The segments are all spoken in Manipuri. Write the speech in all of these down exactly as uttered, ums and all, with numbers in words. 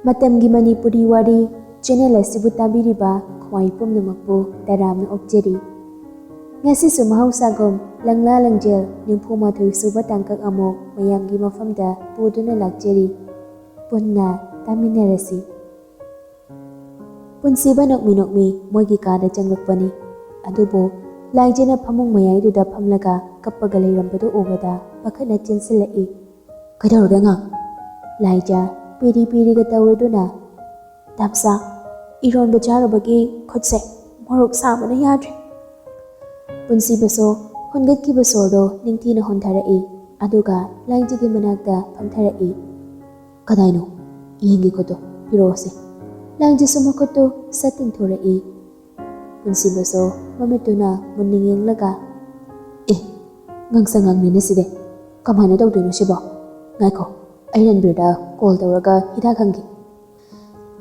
ꯃꯇꯝꯒꯤ ꯃꯅꯤꯄꯨꯔꯤ ꯋꯥꯔꯤ ꯆꯦꯅꯦꯜ ꯑꯁꯤꯕꯨ ꯇꯥꯕꯤꯔꯤꯕ ꯈ꯭ꯋꯥꯏ ꯄꯨꯝꯅꯃꯛꯄꯨ ꯇꯔꯥꯝꯅ ꯑꯣꯛꯆꯔꯤ꯫ ꯉꯁꯤꯁꯨ ꯃꯍꯧꯁꯥꯒꯨꯝ ꯂꯪꯂꯥ ꯂꯪꯖꯦꯜ ꯅꯤꯐꯨ ꯃꯥꯊꯣꯏ ꯁꯨꯕ ꯇꯥꯡꯀꯛ ꯑꯃꯨꯛ ꯃꯌꯥꯝꯒꯤ ꯃꯐꯝꯗ ꯄꯨꯗꯨꯅ ꯂꯥꯛꯆꯔꯤ꯫ ꯄꯨꯟꯅ ꯇꯥꯃꯤꯟꯅꯔꯁꯤ꯫ ꯄꯨꯟꯁꯤꯕ ꯅꯣꯛꯃꯤ ꯅꯣꯛꯃꯤ ꯃꯣꯏꯒꯤ ꯀꯥꯗ ꯆꯪꯂꯛꯄꯅꯤ꯫ ꯑꯗꯨꯕꯨ ꯂꯥꯏꯖꯅ ꯐꯃꯨꯡ ꯃꯌꯥꯏꯗꯨꯗ ꯐꯝꯂꯒ ꯀꯞꯄꯒ ꯂꯩꯔꯝꯕꯗꯨ ꯎꯕꯗ ꯄꯥꯈꯠꯅ ꯆꯦꯟꯁꯤꯜꯂꯛꯏ꯫ "ꯀꯩꯗꯧꯔꯒꯦ ꯑꯉꯥꯡ?" ꯂꯥꯏꯖ ꯄꯤꯔꯤ ꯄꯤꯔꯤꯒ ꯇꯧꯔꯗꯨꯅ, "ꯗꯥꯝꯆꯥ, ꯏꯔꯣꯟꯕ ꯆꯥꯔꯨꯕꯒꯤ ꯈꯨꯠꯁꯦ ꯃꯣꯔꯣꯛ ꯁꯥꯕꯅ ꯌꯥꯗ꯭ꯔꯦ꯫" ꯄꯨꯟꯁꯤꯕꯁꯨ ꯍꯣꯟꯒꯠꯈꯤꯕ ꯁꯣꯔꯗꯣ ꯅꯤꯡꯊꯤꯅ ꯍꯣꯟꯊꯔꯛꯏ꯫ ꯑꯗꯨꯒ ꯂꯥꯏꯖꯒꯤ ꯃꯅꯥꯛꯇ ꯐꯝꯊꯔꯛꯏ꯫ "ꯀꯗꯥꯏꯅꯣ? ꯌꯦꯡꯒꯦ ꯈꯨꯠꯇꯣ, ꯄꯤꯔꯛꯑꯣꯁꯦ꯫" ꯂꯥꯏꯖꯁꯨ ꯃꯈꯨꯠꯇꯨ ꯁꯠ ꯇꯤꯡꯊꯣꯔꯛꯏ꯫ ꯄꯨꯟꯁꯤꯕꯁꯨ ꯃꯃꯤꯠꯇꯨꯅ ꯃꯨꯟꯅ ꯌꯦꯡꯂꯒ, "ꯑꯦ, ꯉꯥꯡꯁꯪ ꯉꯥꯡꯅꯤꯅ ꯁꯤꯗꯤ꯫ ꯀꯃꯥꯏꯅ ꯇꯧꯗꯣꯏꯅꯣ ꯁꯤꯕꯣ? ꯉꯥꯏꯈꯣ, ꯑꯩ ꯔꯟꯕꯤꯔꯗ ꯀꯣꯜ ꯇꯧꯔꯒ ꯍꯤꯗꯥꯛ ꯍꯪꯒꯦ꯫"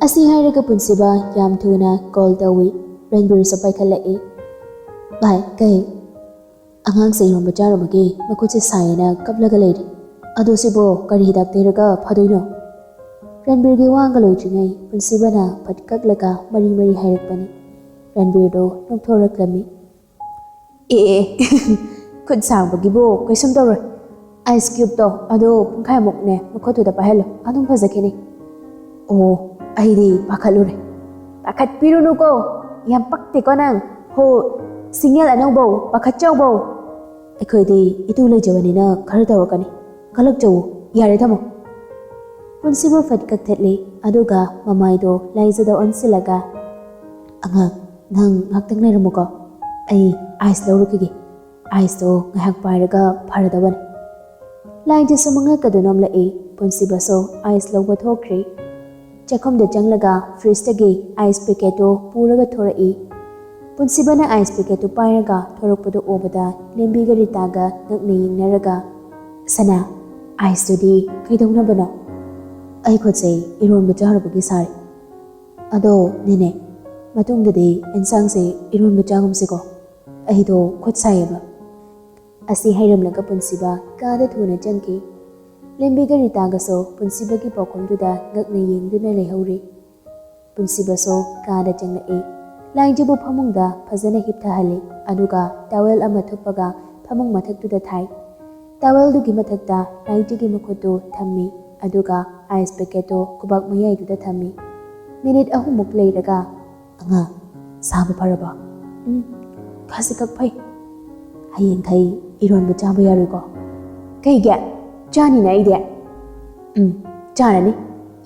ꯑꯁꯤ ꯍꯥꯏꯔꯒ ꯄꯨꯟꯁꯤꯕ ꯌꯥꯝ ꯊꯨꯅ ꯀꯣꯜ ꯇꯧꯏ꯫ ꯔꯟꯕꯤꯔꯁꯨ ꯄꯥꯏꯈꯠꯂꯛꯏ꯫ "ꯚꯥꯏ, ꯀꯩ?" "ꯑꯉꯥꯡꯁꯦ ꯏꯔꯣꯝꯕ ꯆꯥꯔꯨꯕꯒꯤ ꯃꯈꯨꯠꯁꯦ ꯁꯥꯏꯌꯦꯅ ꯀꯞꯂꯒ ꯂꯩꯔꯤ꯫ ꯑꯗꯣ ꯁꯤꯕꯣ ꯀꯔꯤ ꯍꯤꯗꯥꯛ ꯇꯩꯔꯒ ꯐꯗꯣꯏꯅꯣ?" ꯔꯟꯕꯤꯔꯒꯤ ꯋꯥꯒ ꯂꯣꯏꯗ꯭ꯔꯤꯉꯩ ꯄꯨꯟꯁꯤꯕꯅ ꯐꯠ ꯀꯛꯂꯒ ꯃꯔꯤ ꯃꯔꯤ ꯍꯥꯏꯔꯛꯄꯅꯤ꯫ ꯔꯟꯕꯤꯔꯗꯣ ꯅꯣꯛꯊꯣꯔꯛꯂꯝꯃꯤ꯫ "ꯑꯦ, ꯑꯦ, ꯈꯨꯠ ꯁꯥꯡꯕꯒꯤꯕꯨ ꯀꯩꯁꯨꯝ ꯇꯧꯔꯣꯏ꯫ ꯑꯥꯏꯁ ꯀ꯭ꯌꯨꯕꯇꯣ ꯑꯗꯣ ꯄꯨꯡꯈꯥꯏꯃꯨꯛꯅꯦ ꯃꯈꯨꯠꯇꯨꯗ ꯄꯥꯏꯍꯜꯂꯣ, ꯑꯗꯨꯝ ꯐꯖꯈꯤꯅꯤ꯫" "ꯑꯣ, ꯑꯩꯗꯤ ꯄꯥꯈꯠꯂꯨꯔꯦ꯫" "ꯄꯥꯈꯠꯄꯤꯔꯨꯅꯨꯀꯣ, ꯌꯥꯝ ꯄꯛꯇꯦꯀꯣ ꯅꯪ꯫ ꯍꯣ, ꯁꯤꯡꯉꯦꯜ ꯑꯅꯧꯕꯧ ꯄꯥꯈꯠꯆꯧꯕꯧ꯫" "ꯑꯩꯈꯣꯏꯗꯤ ꯏꯇꯨ ꯂꯩꯖꯕꯅꯤꯅ ꯈꯔ ꯇꯧꯔꯛꯀꯅꯤ꯫ ꯀꯜꯂꯛꯆꯧꯋꯣ, ꯌꯥꯔꯦ, ꯊꯝꯃꯣ꯫" ꯄꯨꯟꯁꯤꯕ ꯐꯠ ꯀꯛꯊꯠꯂꯤ, ꯑꯗꯨꯒ ꯃꯃꯥꯏꯗꯣ ꯂꯥꯏꯖꯗ ꯑꯣꯟꯁꯤꯜꯂꯒ, "ꯑꯉꯥꯡ, ꯅꯪ ꯉꯥꯛꯇꯪ ꯂꯩꯔꯝꯃꯨꯀꯣ, ꯑꯩ ꯑꯥꯏꯁ ꯂꯧꯔꯨꯈꯤꯒꯦ꯫ ꯑꯥꯏꯁꯇꯣ ꯉꯥꯏꯍꯥꯛ ꯄꯥꯏꯔꯒ ꯐꯔꯗꯕꯅꯤ꯫" ꯂꯥꯏꯖꯁꯨ ꯃꯉꯛꯀꯗꯨ ꯅꯣꯝꯂꯛꯏ꯫ ꯄꯨꯟꯁꯤꯕꯁꯨ ꯑꯥꯏꯁ ꯂꯧꯕ ꯊꯣꯛꯈ꯭ꯔꯤ꯫ ꯆꯥꯛꯈꯨꯝꯗ ꯆꯪꯂꯒ ꯐ꯭ꯔꯤꯖꯇꯒꯤ ꯑꯥꯏꯁ ꯄꯦꯀꯦꯠꯇꯨ ꯄꯨꯔꯒ ꯊꯣꯔꯛꯏ꯫ ꯄꯨꯟꯁꯤꯕꯅ ꯑꯥꯏꯁ ꯄꯦꯀꯦꯠꯇꯨ ꯄꯥꯏꯔꯒ ꯊꯣꯔꯛꯄꯗꯨ ꯎꯕꯗ ꯂꯦꯝꯕꯤꯒ ꯔꯤꯇꯥꯒ ꯉꯛꯅ ꯌꯦꯡꯅꯔꯒ, "ꯁꯅꯥ, ꯑꯥꯏꯁꯇꯨꯗꯤ ꯀꯩꯗꯧꯅꯕꯅꯣ?" "ꯑꯩ ꯈꯨꯠꯁꯦ ꯏꯔꯣꯟꯕ ꯆꯥꯔꯨꯕꯒꯤ ꯁꯥꯔꯤ꯫ ꯑꯗꯣ ꯅꯦꯅꯦ, ꯃꯇꯨꯡꯗꯗꯤ ꯑꯦꯟꯁꯥꯡꯁꯦ ꯏꯔꯣꯟꯕ ꯆꯥꯒꯨꯝꯁꯤꯀꯣ, ꯑꯩꯗꯣ ꯈꯨꯠ ꯁꯥꯏꯌꯦꯕ꯫" ꯑꯁꯤ ꯍꯥꯏꯔꯝꯂꯒ ꯄꯨꯟꯁꯤꯕ ꯀꯥꯗ ꯊꯨꯅ ꯆꯪꯈꯤ꯫ ꯂꯦꯝꯕꯤꯒ ꯔꯤꯇꯥꯒꯁꯨ ꯄꯨꯟꯁꯤꯕꯒꯤ ꯄꯥꯎꯈꯨꯝꯗꯨꯗ ꯉꯛꯅ ꯌꯦꯡꯗꯨꯅ ꯂꯩꯍꯧꯔꯤ꯫ ꯄꯨꯟꯁꯤꯕꯁꯨ ꯀꯥꯗ ꯆꯪꯂꯛꯏ꯫ ꯂꯥꯏꯖꯕꯨ ꯐꯃꯨꯡꯗ ꯐꯖꯅ ꯍꯤꯞꯊꯍꯜꯂꯤ, ꯑꯗꯨꯒ ꯇꯥꯋꯦꯜ ꯑꯃ ꯊꯨꯞꯄꯒ ꯐꯃꯨꯡ ꯃꯊꯛꯇꯨꯗ ꯊꯥꯏ꯫ ꯇꯥꯋꯦꯜꯗꯨꯒꯤ ꯃꯊꯛꯇ ꯂꯥꯏꯖꯒꯤ ꯃꯈꯨꯠꯇꯨ ꯊꯝꯃꯤ, ꯑꯗꯨꯒ ꯑꯥꯏꯁ ꯄꯦꯀꯦꯠꯇꯨ ꯈꯨꯕꯥꯛ ꯃꯌꯥꯏꯗꯨꯗ ꯊꯝꯃꯤ꯫ ꯃꯤꯅꯤꯠ ꯑꯍꯨꯝꯃꯨꯛ ꯂꯩꯔꯒ, "ꯑꯉꯥꯡ, ꯁꯥꯕ ꯐꯔꯕꯣ?" "ꯎꯝ, ꯈꯖꯤꯛꯈꯛ ꯐꯩ꯫ ꯍꯌꯦꯡꯈꯩ ꯏꯔꯣꯟꯕ ꯆꯥꯕ ꯌꯥꯔꯣꯏꯀꯣ?" "ꯀꯩꯒꯤ? ꯆꯥꯅꯤꯅ ꯑꯩꯗꯤ꯫" "ꯎꯝ, ꯆꯥꯔꯅꯤ,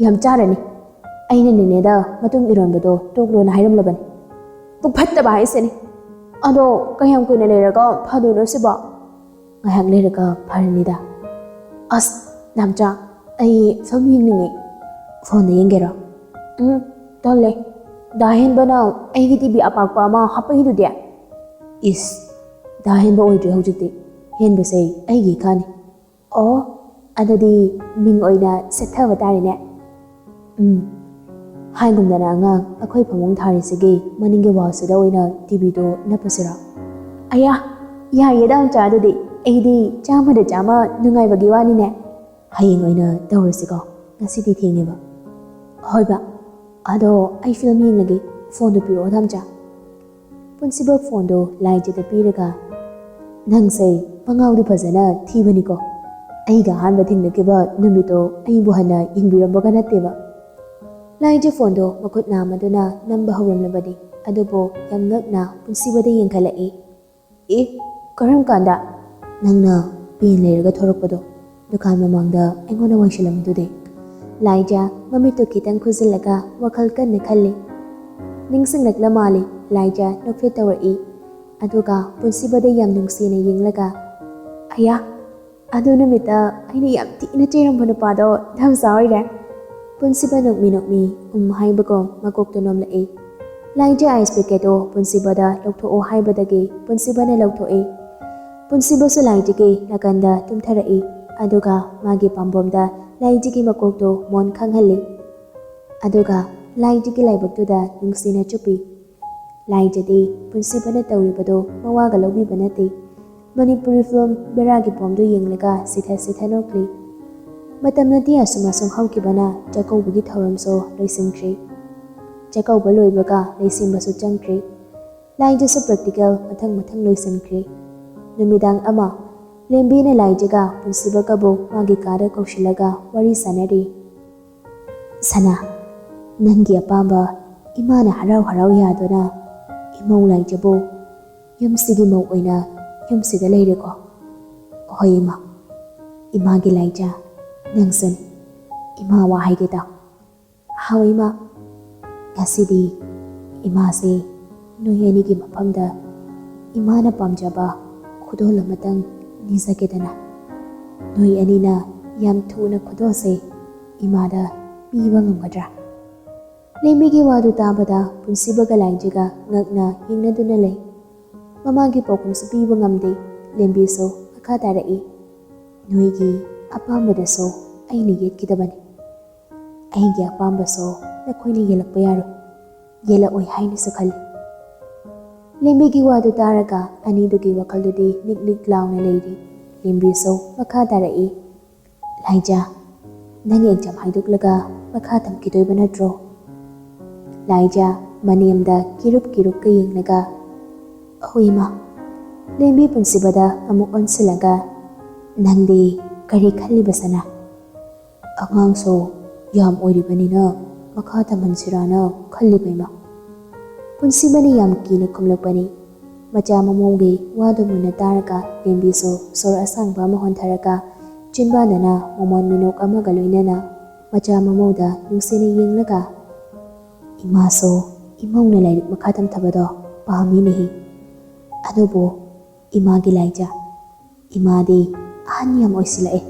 ꯌꯥꯝ ꯆꯥꯔꯅꯤ꯫ ꯑꯩꯅ ꯅꯦꯅꯦꯗ ꯃꯇꯨꯝ ꯏꯔꯣꯟꯕꯗꯣ ꯇꯣꯛꯂꯣꯅ ꯍꯥꯏꯔꯝꯂꯕꯅꯤ꯫ ꯄꯨꯛ ꯐꯠꯇꯕ ꯍꯥꯏꯁꯤꯅꯤ꯫ ꯑꯗꯣ ꯀꯌꯥꯝ ꯀꯨꯏꯅ ꯂꯩꯔꯒ ꯐꯗꯣꯏꯅꯣ ꯁꯤꯕꯣ?" "ꯉꯥꯏꯍꯥꯛ ꯂꯩꯔꯒ ꯐꯔꯅꯤꯗ꯫" "ꯑꯁ, ꯅꯥꯝꯆꯥ, ꯑꯩ ꯐꯤꯂꯝ ꯌꯦꯡꯅꯤꯡꯉꯦ꯫ ꯐꯣꯟꯗ ꯌꯦꯡꯒꯦꯔꯣ?" "ꯎꯝ, ꯇꯜꯂꯦ꯫ ꯗꯥ ꯍꯦꯟꯕꯅ ꯑꯩꯒꯤ ꯇꯤ ꯚꯤ ꯑꯄꯥꯛꯄ ꯑꯃ ꯍꯥꯞꯄꯛꯏꯗꯨꯗꯤ꯫" "ꯏꯁ, ꯗꯥ ꯍꯦꯟꯕ ꯑꯣꯏꯗ꯭ꯔꯦ ꯍꯧꯖꯤꯛꯇꯤ꯫ ꯍꯦꯟꯕꯁꯦ ꯑꯩꯒꯤ ꯏꯈꯥꯅꯤ꯫" "ꯑꯣ, ꯑꯗꯨꯗꯤ ꯃꯤꯡ ꯑꯣꯏꯅ ꯁꯦꯠꯊꯕ ꯇꯥꯔꯦꯅꯦ꯫" "ꯎꯝ, ꯍꯥꯏꯒꯨꯝꯗꯅ ꯑꯉꯥꯡ, ꯑꯩꯈꯣꯏ ꯐꯃꯨꯡ ꯊꯥꯔꯤꯁꯤꯒꯤ ꯃꯅꯤꯡꯒꯤ ꯋꯥꯜꯁꯤꯗ ꯑꯣꯏꯅ ꯇꯤ ꯚꯤꯗꯣ ꯅꯞꯄꯁꯤꯔꯣ?" "ꯑꯌꯥ, ꯌꯥꯏꯌꯦ ꯗꯥꯝꯆꯥ, ꯑꯗꯨꯗꯤ ꯑꯩꯗꯤ ꯆꯥꯝꯃꯗ ꯆꯥꯝꯃ ꯅꯨꯡꯉꯥꯏꯕꯒꯤ ꯋꯥꯅꯤꯅꯦ꯫ ꯍꯌꯦꯡ ꯑꯣꯏꯅ ꯇꯧꯔꯁꯤꯀꯣ, ꯉꯁꯤꯗꯤ ꯊꯦꯡꯉꯦꯕ꯫" "ꯍꯣꯏꯕ, ꯑꯗꯣ ꯑꯩ ꯐꯤꯂꯝ ꯌꯦꯡꯂꯒꯦ, ꯐꯣꯟꯗꯣ ꯄꯤꯔꯛꯑꯣ ꯗꯥꯝꯆꯥ꯫" ꯄꯨꯟꯁꯤꯕ ꯐꯣꯟꯗꯣ ꯂꯥꯏꯖꯗ ꯄꯤꯔꯒ, "ꯅꯪꯁꯦ ꯃꯉꯥꯎꯗꯤ ꯐꯖꯅ ꯊꯤꯕꯅꯤꯀꯣ꯫ ꯑꯩꯒ ꯑꯍꯥꯟꯕ ꯊꯦꯡꯅꯈꯤꯕ ꯅꯨꯃꯤꯠꯇꯣ ꯑꯩꯕꯨ ꯍꯟꯅ ꯌꯦꯡꯕꯤꯔꯝꯕꯒ ꯅꯠꯇꯦꯕ꯫" ꯂꯥꯏꯖ ꯐꯣꯟꯗꯣ ꯃꯈꯨꯠ ꯅꯥꯝꯃꯗꯨꯅ ꯅꯝꯕ ꯍꯧꯔꯝꯂꯕꯅꯤ, ꯑꯗꯨꯕꯨ ꯌꯥꯝ ꯉꯛꯅ ꯄꯨꯟꯁꯤꯕꯗ ꯌꯦꯡꯈꯠꯂꯛꯏ꯫ "ꯑꯦ, ꯀꯔꯝ ꯀꯥꯟꯗ?" "ꯅꯪꯅ ꯄꯦꯟ ꯂꯩꯔꯒ ꯊꯣꯔꯛꯄꯗꯣ, ꯗꯨꯀꯥꯟ ꯃꯃꯥꯡꯗ ꯑꯩꯉꯣꯟꯗ ꯋꯥꯏꯁꯤꯜꯂꯝꯕꯗꯨꯗꯤ꯫" ꯂꯥꯏꯖ ꯃꯃꯤꯠꯇꯨ ꯈꯤꯇꯪ ꯈꯨꯖꯤꯜꯂꯒ ꯋꯥꯈꯜ ꯀꯟꯅ ꯈꯜꯂꯤ꯫ ꯅꯤꯡꯁꯤꯡꯂꯛꯂ ꯃꯥꯜꯂꯤ, ꯂꯥꯏꯖ ꯅꯣꯛꯐꯦꯠ ꯇꯧꯔꯛꯏ꯫ ꯑꯗꯨꯒ ꯄꯨꯟꯁꯤꯕꯗ ꯌꯥꯝ ꯅꯨꯡꯁꯤꯅ ꯌꯦꯡꯂꯒ, "ꯑꯌꯥ, ꯑꯗꯨ ꯅꯨꯃꯤꯠꯇ ꯑꯩꯅ ꯌꯥꯝ ꯊꯤꯅ ꯆꯩꯔꯝꯕ ꯅꯨꯄꯥꯗꯣ ꯗꯥꯝꯆꯥ ꯑꯣꯏꯔꯦ꯫" ꯄꯨꯟꯁꯤꯕ ꯅꯣꯛꯃꯤ ꯅꯣꯛꯃꯤ ꯎꯝ ꯍꯥꯏꯕꯒꯨꯝ ꯃꯀꯣꯛꯇꯨ ꯅꯣꯝꯂꯛꯏ꯫ ꯂꯥꯏꯖ ꯑꯥꯏꯁ ꯄꯦꯀꯦꯠꯇꯣ ꯄꯨꯟꯁꯤꯕꯗ ꯂꯧꯊꯣꯛꯑꯣ ꯍꯥꯏꯕꯗꯒꯤ ꯄꯨꯟꯁꯤꯕꯅ ꯂꯧꯊꯣꯛꯏ꯫ ꯄꯨꯟꯁꯤꯕꯁꯨ ꯂꯥꯏꯖꯒꯤ ꯅꯥꯀꯟꯗ ꯇꯨꯝꯊꯔꯛꯏ, ꯑꯗꯨꯒ ꯃꯥꯒꯤ ꯄꯥꯝꯕꯣꯝꯗ ꯂꯥꯏꯖꯒꯤ ꯃꯀꯣꯛꯇꯨ ꯃꯣꯟ ꯈꯥꯡꯍꯜꯂꯤ꯫ ꯑꯗꯨꯒ ꯂꯥꯏꯖꯒꯤ ꯂꯥꯏꯕꯛꯇꯨꯗ ꯅꯨꯡꯁꯤꯅ ꯆꯨꯞꯄꯤ꯫ ꯂꯥꯏꯖꯗꯤ ꯄꯨꯟꯁꯤꯕꯅ ꯇꯧꯔꯤꯕꯗꯨ ꯃꯋꯥꯒ ꯂꯧꯕꯤꯕ ꯅꯠꯇꯦ꯫ ꯃꯅꯤꯄꯨꯔꯤ ꯐꯤꯂꯝ ꯕꯦꯔꯥꯒꯤ ꯄꯣꯝꯗꯨ ꯌꯦꯡꯂꯒ ꯁꯤꯊ ꯁꯤꯊ ꯅꯣꯛꯂꯤ꯫ ꯃꯇꯝꯅꯗꯤ ꯑꯁꯨꯝ ꯑꯁꯨꯝ ꯍꯧꯈꯤꯕꯅ ꯆꯥꯛꯀꯧꯕꯒꯤ ꯊꯧꯔꯝꯁꯨ ꯂꯣꯏꯁꯤꯟꯈ꯭ꯔꯤ꯫ ꯆꯥꯛꯀꯧꯕ ꯂꯣꯏꯕꯒ ꯂꯩꯁꯦꯝꯕꯁꯨ ꯆꯪꯈ꯭ꯔꯤ꯫ ꯂꯥꯏꯗꯁꯨ practical ꯃꯊꯪ ꯃꯊꯪ ꯂꯣꯏꯁꯤꯟꯈ꯭ꯔꯤ꯫ ꯅꯨꯃꯤꯗꯥꯡ ꯑꯃ ꯂꯦꯝꯕꯤꯅ ꯂꯥꯏꯖꯒ ꯄꯨꯟꯁꯤꯕꯒꯕꯨ ꯃꯥꯒꯤ ꯀꯥꯗ ꯀꯧꯁꯤꯜꯂꯒ ꯋꯥꯔꯤ ꯁꯥꯅꯔꯤ꯫ "ꯁꯅꯥ, ꯅꯪꯒꯤ ꯑꯄꯥꯝꯕ ꯏꯃꯥꯅ ꯍꯔꯥꯎ ꯍꯔꯥꯎ ꯌꯥꯗꯨꯅ ꯏꯃꯧ ꯂꯥꯏꯖꯕꯨ ꯌꯨꯝꯁꯤꯒꯤ ꯃꯧ ꯑꯣꯏꯅ ꯌꯨꯝꯁꯤꯗ ꯂꯩꯔꯦꯀꯣ?" "ꯍꯣꯏ ꯏꯃꯥ, ꯏꯃꯥꯒꯤ ꯂꯥꯏꯖ, ꯅꯪꯁꯨꯅꯤ꯫ ꯏꯃꯥ ꯋꯥ ꯍꯥꯏꯒꯦ ꯇꯥꯎ꯫" "ꯍꯥꯎ ꯏꯃꯥ, ꯉꯁꯤꯗꯤ ꯏꯃꯥꯁꯦ ꯅꯣꯏ ꯑꯅꯤꯒꯤ ꯃꯐꯝꯗ ꯏꯃꯥꯅ ꯄꯥꯝꯖꯕ ꯈꯨꯗꯣꯜ ꯑꯃꯇꯪ ꯅꯤꯖꯒꯦꯗꯅ꯫ ꯅꯣꯏ ꯑꯅꯤꯅ ꯌꯥꯝ ꯊꯨꯅ ꯈꯨꯗꯣꯜꯁꯦ ꯏꯃꯥꯗ ꯄꯤꯕ ꯉꯝꯒꯗ꯭ꯔꯥ?" ꯂꯦꯝꯕꯤꯒꯤ ꯋꯥꯗꯨ ꯇꯥꯕꯗ ꯄꯨꯟꯁꯤꯕꯒ ꯂꯥꯏꯖꯒ ꯉꯛꯅ ꯌꯦꯡꯅꯗꯨꯅ ꯂꯩ꯫ ꯃꯃꯥꯒꯤ ꯄꯥꯎꯈꯨꯝꯁꯨ ꯄꯤꯕ ꯉꯝꯗꯦ꯫ ꯂꯦꯝꯕꯤꯁꯨ ꯃꯈꯥ ꯇꯥꯔꯛꯏ, "ꯅꯣꯏꯒꯤ ꯑꯄꯥꯝꯕꯗꯁꯨ ꯑꯩꯅ ꯌꯦꯠꯈꯤꯗꯕꯅꯤ꯫ ꯑꯩꯒꯤ ꯑꯄꯥꯝꯕꯁꯨ ꯅꯈꯣꯏꯅ ꯌꯦꯜꯂꯛꯄ ꯌꯥꯔꯣꯏ, ꯌꯦꯜꯂꯛꯑꯣꯏ ꯍꯥꯏꯅꯁꯨ ꯈꯜꯂꯤ꯫" ꯂꯦꯝꯕꯤꯒꯤ ꯋꯥꯗꯨ ꯇꯥꯔꯒ ꯑꯅꯤꯗꯨꯒꯤ ꯋꯥꯈꯜꯗꯨꯗꯤ ꯅꯤꯛ ꯅꯤꯛ ꯂꯥꯎꯅ ꯂꯩꯔꯤ꯫ ꯂꯦꯝꯕꯤꯁꯨ ꯃꯈꯥ ꯇꯥꯔꯛꯏ, "ꯂꯥꯏꯖ, ꯅꯪ exam ꯍꯥꯏꯗꯣꯛꯂꯒ ꯃꯈꯥ ꯇꯝꯈꯤꯗꯣꯏꯕ ꯅꯠꯇ꯭ꯔꯣ?" ꯂꯥꯏꯖ ꯃꯅꯦꯝꯗ ꯀꯤꯔꯨꯞ ꯀꯤꯔꯨꯞꯀ ꯌꯦꯡꯂꯒ, "ꯑꯍꯣꯏ ꯏꯃꯥ꯫" ꯂꯦꯝꯕꯤ ꯄꯨꯟꯁꯤꯕꯗ ꯑꯃꯨꯛ ꯑꯣꯟꯁꯤꯜꯂꯒ, "ꯅꯪꯗꯤ ꯀꯔꯤ ꯈꯜꯂꯤꯕ ꯁꯅꯥ?" "ꯑꯉꯥꯡꯁꯨ ꯌꯥꯝ ꯑꯣꯏꯔꯤꯕꯅꯤꯅ ꯃꯈꯥ ꯇꯝꯍꯟꯁꯤꯔꯥꯅ ꯈꯜꯂꯤꯕ ꯏꯃꯥ꯫" ꯄꯨꯟꯁꯤꯕꯅ ꯌꯥꯝ ꯀꯤꯅ ꯈꯨꯝꯂꯛꯄꯅꯤ꯫ ꯃꯆꯥ ꯃꯃꯧꯒꯤ ꯋꯥꯗꯨ ꯃꯨꯟꯅ ꯇꯥꯔꯒ ꯂꯦꯝꯕꯤꯁꯨ ꯁꯣꯔ ꯑꯁꯥꯡꯕ ꯑꯃ ꯍꯣꯟꯊꯔꯒ ꯆꯤꯟꯕꯥꯟꯗꯅ ꯃꯃꯣꯟ ꯃꯤꯅꯣꯛ ꯑꯃꯒ ꯂꯣꯏꯅꯅ ꯃꯆꯥ ꯃꯃꯧꯗ ꯅꯨꯡꯁꯤꯅ ꯌꯦꯡꯂꯒ, "ꯏꯃꯥꯁꯨ ꯏꯃꯧꯅ ꯂꯥꯏꯔꯤꯛ ꯃꯈꯥ ꯇꯝꯊꯕꯗꯣ ꯄꯥꯝꯃꯤꯅꯦꯍꯦ꯫ ꯑꯗꯨꯕꯨ ꯏꯃꯥꯒꯤ ꯂꯥꯏꯖ, ꯏꯃꯥꯗꯤ ꯑꯍꯟ ꯌꯥꯝ ꯑꯣꯏꯁꯤꯜꯂꯛꯑꯦ꯫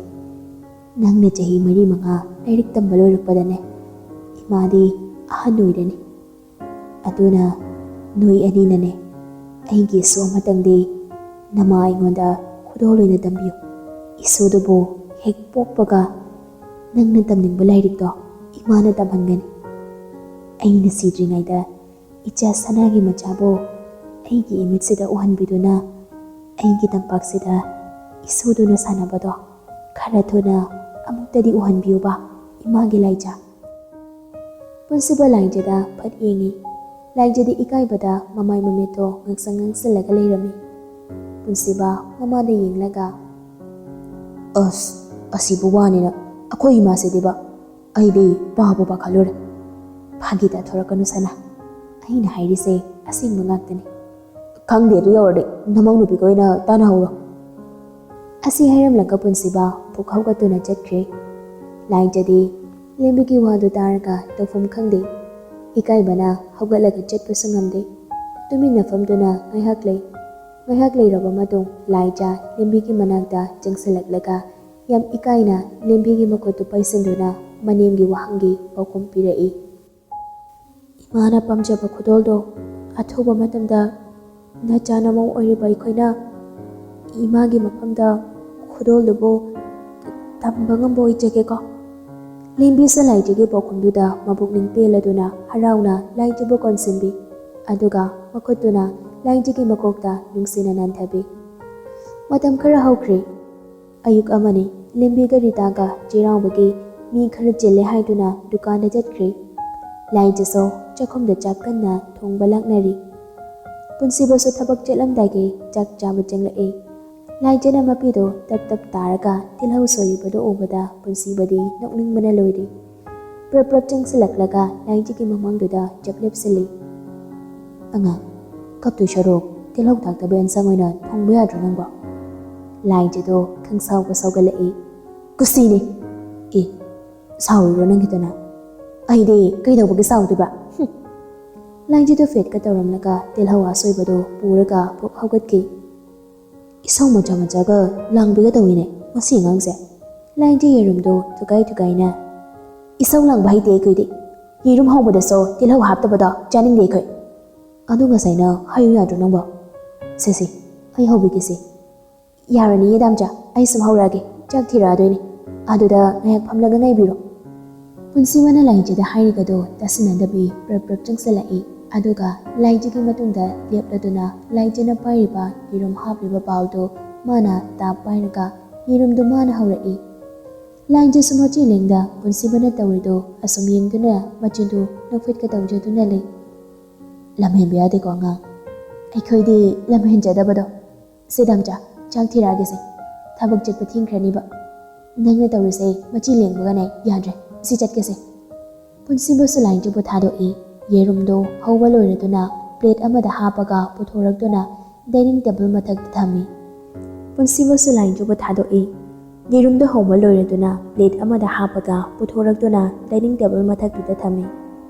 ꯅꯪꯅ ꯆꯍꯤ ꯃꯔꯤ ꯃꯉꯥ ꯂꯥꯏꯔꯤꯛ ꯇꯝꯕ ꯂꯣꯏꯔꯛꯄꯗꯅꯦ ꯏꯃꯥꯗꯤ ꯑꯍꯟ ꯑꯣꯏꯔꯅꯤ꯫ ꯑꯗꯨꯅ ꯅꯣꯏ ꯑꯅꯤꯅꯅꯦ ꯑꯩꯒꯤ ꯏꯁꯨ ꯑꯃꯇꯪꯗꯤ ꯅꯃꯥ ꯑꯩꯉꯣꯟꯗ ꯈꯨꯗꯣꯜ ꯑꯣꯏꯅ ꯇꯝꯕꯤꯌꯨ꯫ ꯏꯁꯨꯗꯨꯕꯨ ꯍꯦꯛ ꯄꯣꯛꯄꯒ ꯅꯪꯅ ꯇꯝꯅꯤꯡꯕ ꯂꯥꯏꯔꯤꯛꯇꯣ ꯏꯃꯥꯅ ꯇꯝꯍꯟꯒꯅꯤ꯫ ꯑꯩꯅ ꯁꯤꯗ꯭ꯔꯤꯉꯩꯗ ꯏꯆꯥ ꯁꯅꯥꯒꯤ ꯃꯆꯥꯕꯨ ꯑꯩꯒꯤ ꯏꯃꯤꯠꯁꯤꯗ ꯎꯍꯟꯕꯤꯗꯨꯅ ꯑꯩꯒꯤ ꯇꯝꯄꯥꯛꯁꯤꯗ ꯏꯁꯨꯗꯨꯅ ꯁꯥꯟꯅꯕꯗꯣ ꯈꯔ ꯊꯨꯅ ꯑꯃꯨꯛ ꯇꯗꯤ ꯎꯍꯟꯕꯤꯌꯨꯕ, ꯏꯃꯥꯒꯤ ꯂꯥꯏꯖꯥ꯫ ꯄꯨꯟꯁꯤꯕ ꯂꯥꯏꯖꯥꯗ ꯐꯠ ꯌꯦꯡꯉꯤ꯫ ꯂꯥꯏꯖꯥꯗꯤ ꯏꯀꯥꯏꯕꯗ ꯃꯃꯥꯏ ꯃꯃꯤꯠꯇꯣ ꯉꯥꯡꯁꯪ ꯉꯥꯡꯁꯤꯜꯂꯒ ꯂꯩꯔꯝꯃꯤ꯫ ꯄꯨꯟꯁꯤꯕ ꯃꯃꯥꯗ ꯌꯦꯡꯂꯒ, "ꯑꯁ, ꯑꯁꯤꯕꯨ ꯋꯥꯅꯤꯅ ꯑꯩꯈꯣꯏ ꯏꯃꯥꯁꯤꯗꯤꯕ, ꯑꯩꯗꯤ ꯄꯥꯕꯨ ꯄꯥꯈꯠꯂꯨꯔꯦ꯫" "ꯐꯥꯒꯤ ꯇꯥꯊꯣꯔꯛꯀꯅꯨ ꯁꯅꯥ, ꯑꯩꯅ ꯍꯥꯏꯔꯤꯁꯦ ꯑꯁꯦꯡꯕ ꯉꯥꯛꯇꯅꯤ꯫" "ꯈꯪꯗꯦ, ꯑꯗꯨ ꯌꯧꯔꯗꯤ ꯅꯃꯧ ꯅꯨꯄꯤꯒ ꯑꯣꯏꯅ ꯇꯥꯟꯅꯍꯧꯔꯣ꯫" ꯑꯁꯤ ꯍꯥꯏꯔꯝꯂꯒ ꯄꯨꯟꯁꯤꯕ ꯄꯨꯛ ꯍꯧꯒꯠꯇꯨꯅ ꯆꯠꯈ꯭ꯔꯦ꯫ ꯂꯥꯏꯖꯥꯗꯤ ꯂꯦꯝꯕꯤꯒꯤ ꯋꯥꯗꯨ ꯇꯥꯔꯒ ꯇꯧꯐꯝ ꯈꯪꯗꯦ꯫ ꯏꯀꯥꯏꯕꯅ ꯍꯧꯒꯠꯂꯒ ꯆꯠꯄꯁꯨ ꯉꯝꯗꯦ꯫ ꯇꯨꯃꯤꯟꯅ ꯐꯝꯗꯨꯅ ꯉꯥꯏꯍꯥꯛ ꯂꯩ꯫ ꯉꯥꯏꯍꯥꯛ ꯂꯩꯔꯕ ꯃꯇꯨꯡ ꯂꯥꯏꯖꯥ ꯂꯦꯝꯕꯤꯒꯤ ꯃꯅꯥꯛꯇ ꯆꯪꯁꯤꯜꯂꯛꯂꯒ ꯌꯥꯝ ꯏꯀꯥꯏꯅ ꯂꯦꯝꯕꯤꯒꯤ ꯃꯈꯨꯠꯇꯨ ꯄꯥꯏꯁꯤꯟꯗꯨꯅ ꯃꯅꯦꯝꯒꯤ ꯋꯥꯍꯪꯒꯤ ꯄꯥꯎꯈꯨꯝ ꯄꯤꯔꯛꯏ꯫ "ꯏꯃꯥꯅ ꯄꯥꯝꯖꯕ ꯈꯨꯗꯣꯜꯗꯣ ꯑꯊꯨꯕ ꯃꯇꯝꯗ ꯅꯆꯥ ꯅꯃꯧ ꯑꯣꯏꯔꯤꯕ ꯑꯩꯈꯣꯏꯅ ꯏꯃꯥꯒꯤ ꯃꯐꯝꯗ ꯈꯨꯗꯣꯜꯗꯨꯕꯨ ꯇꯝꯕ ꯉꯝꯕ ꯑꯣꯏꯖꯒꯦꯀꯣ꯫" ꯂꯦꯝꯕꯤꯁꯨ ꯂꯥꯏꯖꯥꯒꯤ ꯄꯥꯎꯈꯨꯝꯗꯨꯗ ꯃꯄꯨꯛꯅꯤꯡ ꯄꯦꯜꯂꯗꯨꯅ ꯍꯔꯥꯎꯅ ꯂꯥꯏꯖꯥꯕꯨ ꯀꯣꯟꯁꯤꯟꯕꯤ꯫ ꯑꯗꯨꯒ ꯃꯈꯨꯠꯇꯨꯅ ꯂꯥꯏꯖꯥꯒꯤ ꯃꯀꯣꯛꯇ ꯅꯨꯡꯁꯤꯅ ꯅꯥꯟꯊꯕꯤ꯫ ꯃꯇꯝ ꯈꯔ ꯍꯧꯈ꯭ꯔꯦ꯫ ꯑꯌꯨꯛ ꯑꯃꯅꯤ꯫ ꯂꯦꯝꯕꯤꯒ ꯔꯤꯇꯥꯒ ꯆꯩꯔꯥꯎꯕꯒꯤ ꯃꯤ ꯈꯔ ꯆꯤꯜꯂꯦ ꯍꯥꯏꯗꯨꯅ ꯗꯨꯀꯥꯟꯗ ꯆꯠꯈ꯭ꯔꯦ꯫ ꯂꯥꯏꯖꯥꯁꯨ ꯆꯥꯛꯈꯨꯝꯗ ꯆꯥꯛ ꯀꯟꯅ ꯊꯣꯡꯕ ꯂꯥꯛꯅꯔꯤ꯫ ꯄꯨꯟꯁꯤꯕꯁꯨ ꯊꯕꯛ ꯆꯠꯂꯝꯗꯥꯏꯒꯤ ꯆꯥꯛ ꯆꯥꯕ ꯆꯪꯂꯛꯏ꯫ ꯂꯥꯏꯖꯥꯅ ꯃꯄꯤꯗꯣ ꯇꯞ ꯇꯞ ꯇꯥꯔꯒ ꯇꯤꯜꯍꯧ ꯁꯣꯏꯔꯤꯕꯗꯨ ꯎꯕꯗ ꯄꯨꯟꯁꯤꯕꯗꯤ ꯅꯣꯛꯅꯤꯡꯕꯅ ꯂꯣꯏꯔꯦ꯫ ꯄ꯭ꯔꯞ ꯄ꯭ꯔꯞ ꯆꯪꯁꯤꯜꯂꯛꯂꯒ ꯂꯥꯏꯖꯥꯒꯤ ꯃꯃꯥꯡꯗꯨꯗ ꯆꯞ ꯂꯦꯞꯁꯤꯜꯂꯤ꯫ "ꯑꯉꯥꯡ, ꯀꯞꯇꯣꯏ ꯁꯔꯨꯛ ꯇꯤꯜꯍꯧ ꯊꯥꯛꯇꯕ ꯑꯦꯟꯁꯥꯡ ꯑꯣꯏꯅ ꯊꯣꯡꯕ ꯌꯥꯗ꯭ꯔꯣ ꯅꯪꯕꯣ?" ꯂꯥꯏꯖꯥꯗꯣ ꯈꯪꯁꯥꯎꯒ ꯁꯥꯎꯒꯠꯂꯛꯏ꯫ "ꯀꯨꯁꯤꯅꯤ꯫" "ꯑꯦ, ꯁꯥꯎꯔꯤꯔꯣ ꯅꯪꯒꯤꯗꯨꯅ? ꯑꯩꯗꯤ ꯀꯩꯗꯧꯕꯒꯤ ꯁꯥꯎꯗꯣꯏꯕ?" ꯍꯨꯝ꯫ ꯂꯥꯏꯖꯥꯗꯣ ꯐꯦꯠꯀ ꯇꯧꯔꯝꯂꯒ ꯇꯤꯜꯍꯧ ꯑꯁꯣꯏꯕꯗꯣ ꯄꯨꯔꯒ ꯄꯨꯛ ꯍꯧꯒꯠꯈꯤ꯫ "ꯏꯁꯧ ꯃꯆꯥ ꯃꯆꯥꯒ ꯂꯥꯡꯕꯤꯒ ꯇꯧꯏꯅꯦ ꯃꯁꯤ ꯑꯉꯥꯡꯁꯦ꯫" ꯂꯥꯏꯖꯥ ꯌꯦꯔꯨꯝꯗꯣ ꯊꯨꯒꯥꯏ ꯊꯨꯒꯥꯏꯅ, "ꯏꯁꯧ ꯂꯥꯡꯕ ꯍꯩꯇꯦ ꯑꯩꯈꯣꯏꯗꯤ꯫ ꯌꯦꯔꯨꯝ ꯍꯧꯕꯗꯁꯨ ꯇꯤꯜꯍꯧ ꯍꯥꯞꯇꯕꯗꯣ ꯆꯥꯅꯤꯡꯗꯦ ꯑꯩꯈꯣꯏ꯫ ꯑꯗꯨ ꯉꯁꯥꯏꯅ ꯍꯥꯏꯌꯨ ꯌꯥꯗ꯭ꯔꯣ ꯅꯪꯕꯣ? ꯁꯦ ꯁꯦ, ꯑꯩ ꯍꯧꯕꯤꯒꯦꯁꯦ꯫" "ꯌꯥꯔꯅꯤꯌꯦ ꯗꯥꯝꯆꯥ, ꯑꯩ ꯁꯨꯝ ꯍꯧꯔꯛꯑꯒꯦ, ꯆꯥꯛ ꯊꯤꯔꯛꯑꯗꯣꯏꯅꯦ꯫ ꯑꯗꯨꯗ ꯉꯥꯏꯍꯥꯛ ꯐꯝꯂꯒ ꯉꯥꯏꯕꯤꯔꯣ꯫" ꯄꯨꯟꯁꯤꯕꯅ ꯂꯥꯏꯖꯥꯗ ꯍꯥꯏꯔꯤꯒꯗꯣ ꯇꯥꯁꯤꯟꯅꯗꯕꯤ ꯄ꯭ꯔꯞ ꯄ꯭ꯔꯞ ꯆꯪꯁꯤꯜꯂꯛꯏ꯫ ꯑꯗꯨꯒ ꯂꯥꯏꯖꯥꯒꯤ ꯃꯇꯨꯡꯗ ꯂꯦꯞꯂꯗꯨꯅ ꯂꯥꯏꯖꯥꯅ ꯄꯥꯏꯔꯤꯕ ꯌꯦꯔꯨꯝ ꯍꯥꯞꯂꯤꯕ ꯕꯥꯎꯜꯗꯣ ꯃꯥꯅ ꯇꯥꯞ ꯄꯥꯏꯔꯒ ꯌꯦꯔꯨꯝꯗꯨ ꯃꯥꯅ ꯍꯧꯔꯛꯏ꯫ ꯂꯥꯏꯖꯁꯨ ꯃꯆꯤ ꯂꯦꯡꯗ ꯄꯨꯟꯁꯤꯕꯅ ꯇꯧꯔꯤꯗꯨ ꯑꯁꯨꯝ ꯌꯦꯡꯗꯨꯅ ꯃꯆꯤꯟꯗꯨ ꯅꯣꯛꯐꯦꯠꯀ ꯇꯧꯖꯗꯨꯅ ꯂꯩ꯫ "ꯂꯝꯍꯦꯟꯕ ꯌꯥꯗꯦꯀꯣ ꯑꯉꯥꯡ, ꯑꯩꯈꯣꯏꯗꯤ ꯂꯝꯍꯦꯟꯖꯗꯕꯗꯣ꯫ ꯁꯦ ꯗꯥꯝꯆꯥ, ꯆꯥꯛ ꯊꯤꯔꯛꯑꯒꯦꯁꯦ, ꯊꯕꯛ ꯆꯠꯄ ꯊꯦꯡꯈ꯭ꯔꯅꯤꯕ꯫ ꯅꯪꯅ ꯇꯧꯔꯤꯁꯦ ꯃꯆꯤ ꯂꯦꯡꯕꯒꯅꯦ ꯌꯥꯗ꯭ꯔꯦ, ꯁꯤ ꯆꯠꯀꯦꯁꯦ"꯫ ꯄꯨꯟꯁꯤꯕꯁꯨ ꯂꯥꯏꯖꯕꯨ ꯊꯥꯗꯣꯛꯏ꯫ ꯌꯦꯔꯨꯝꯗꯨ ꯍꯧꯕ ꯂꯣꯏꯔꯗꯨꯅ ꯄ꯭ꯂꯦꯠ ꯑꯃꯗ ꯍꯥꯞꯄꯒ ꯄꯨꯊꯣꯔꯛꯇꯨꯅ ꯗꯥꯏꯅꯤꯡ ꯇꯦꯕꯜ ꯃꯊꯛꯇ ꯊꯝꯃꯤ꯫ ꯄꯨꯟꯁꯤꯕꯁꯨ ꯂꯥꯏꯖꯕꯨ ꯊꯥꯗꯣꯛꯏ꯫ ꯌꯦꯔꯨꯝꯗꯨ ꯍꯧꯕ ꯂꯣꯏꯔꯗꯨꯅ ꯄ꯭ꯂꯦꯠ ꯑꯃꯗ ꯍꯥꯞꯄꯒ ꯄꯨꯊꯣꯔꯛꯇꯨꯅ ꯗꯥꯏꯅꯤꯡ ꯇꯦꯕꯜ ꯃꯊꯛꯇꯨꯗ ꯊꯝꯃꯤ꯫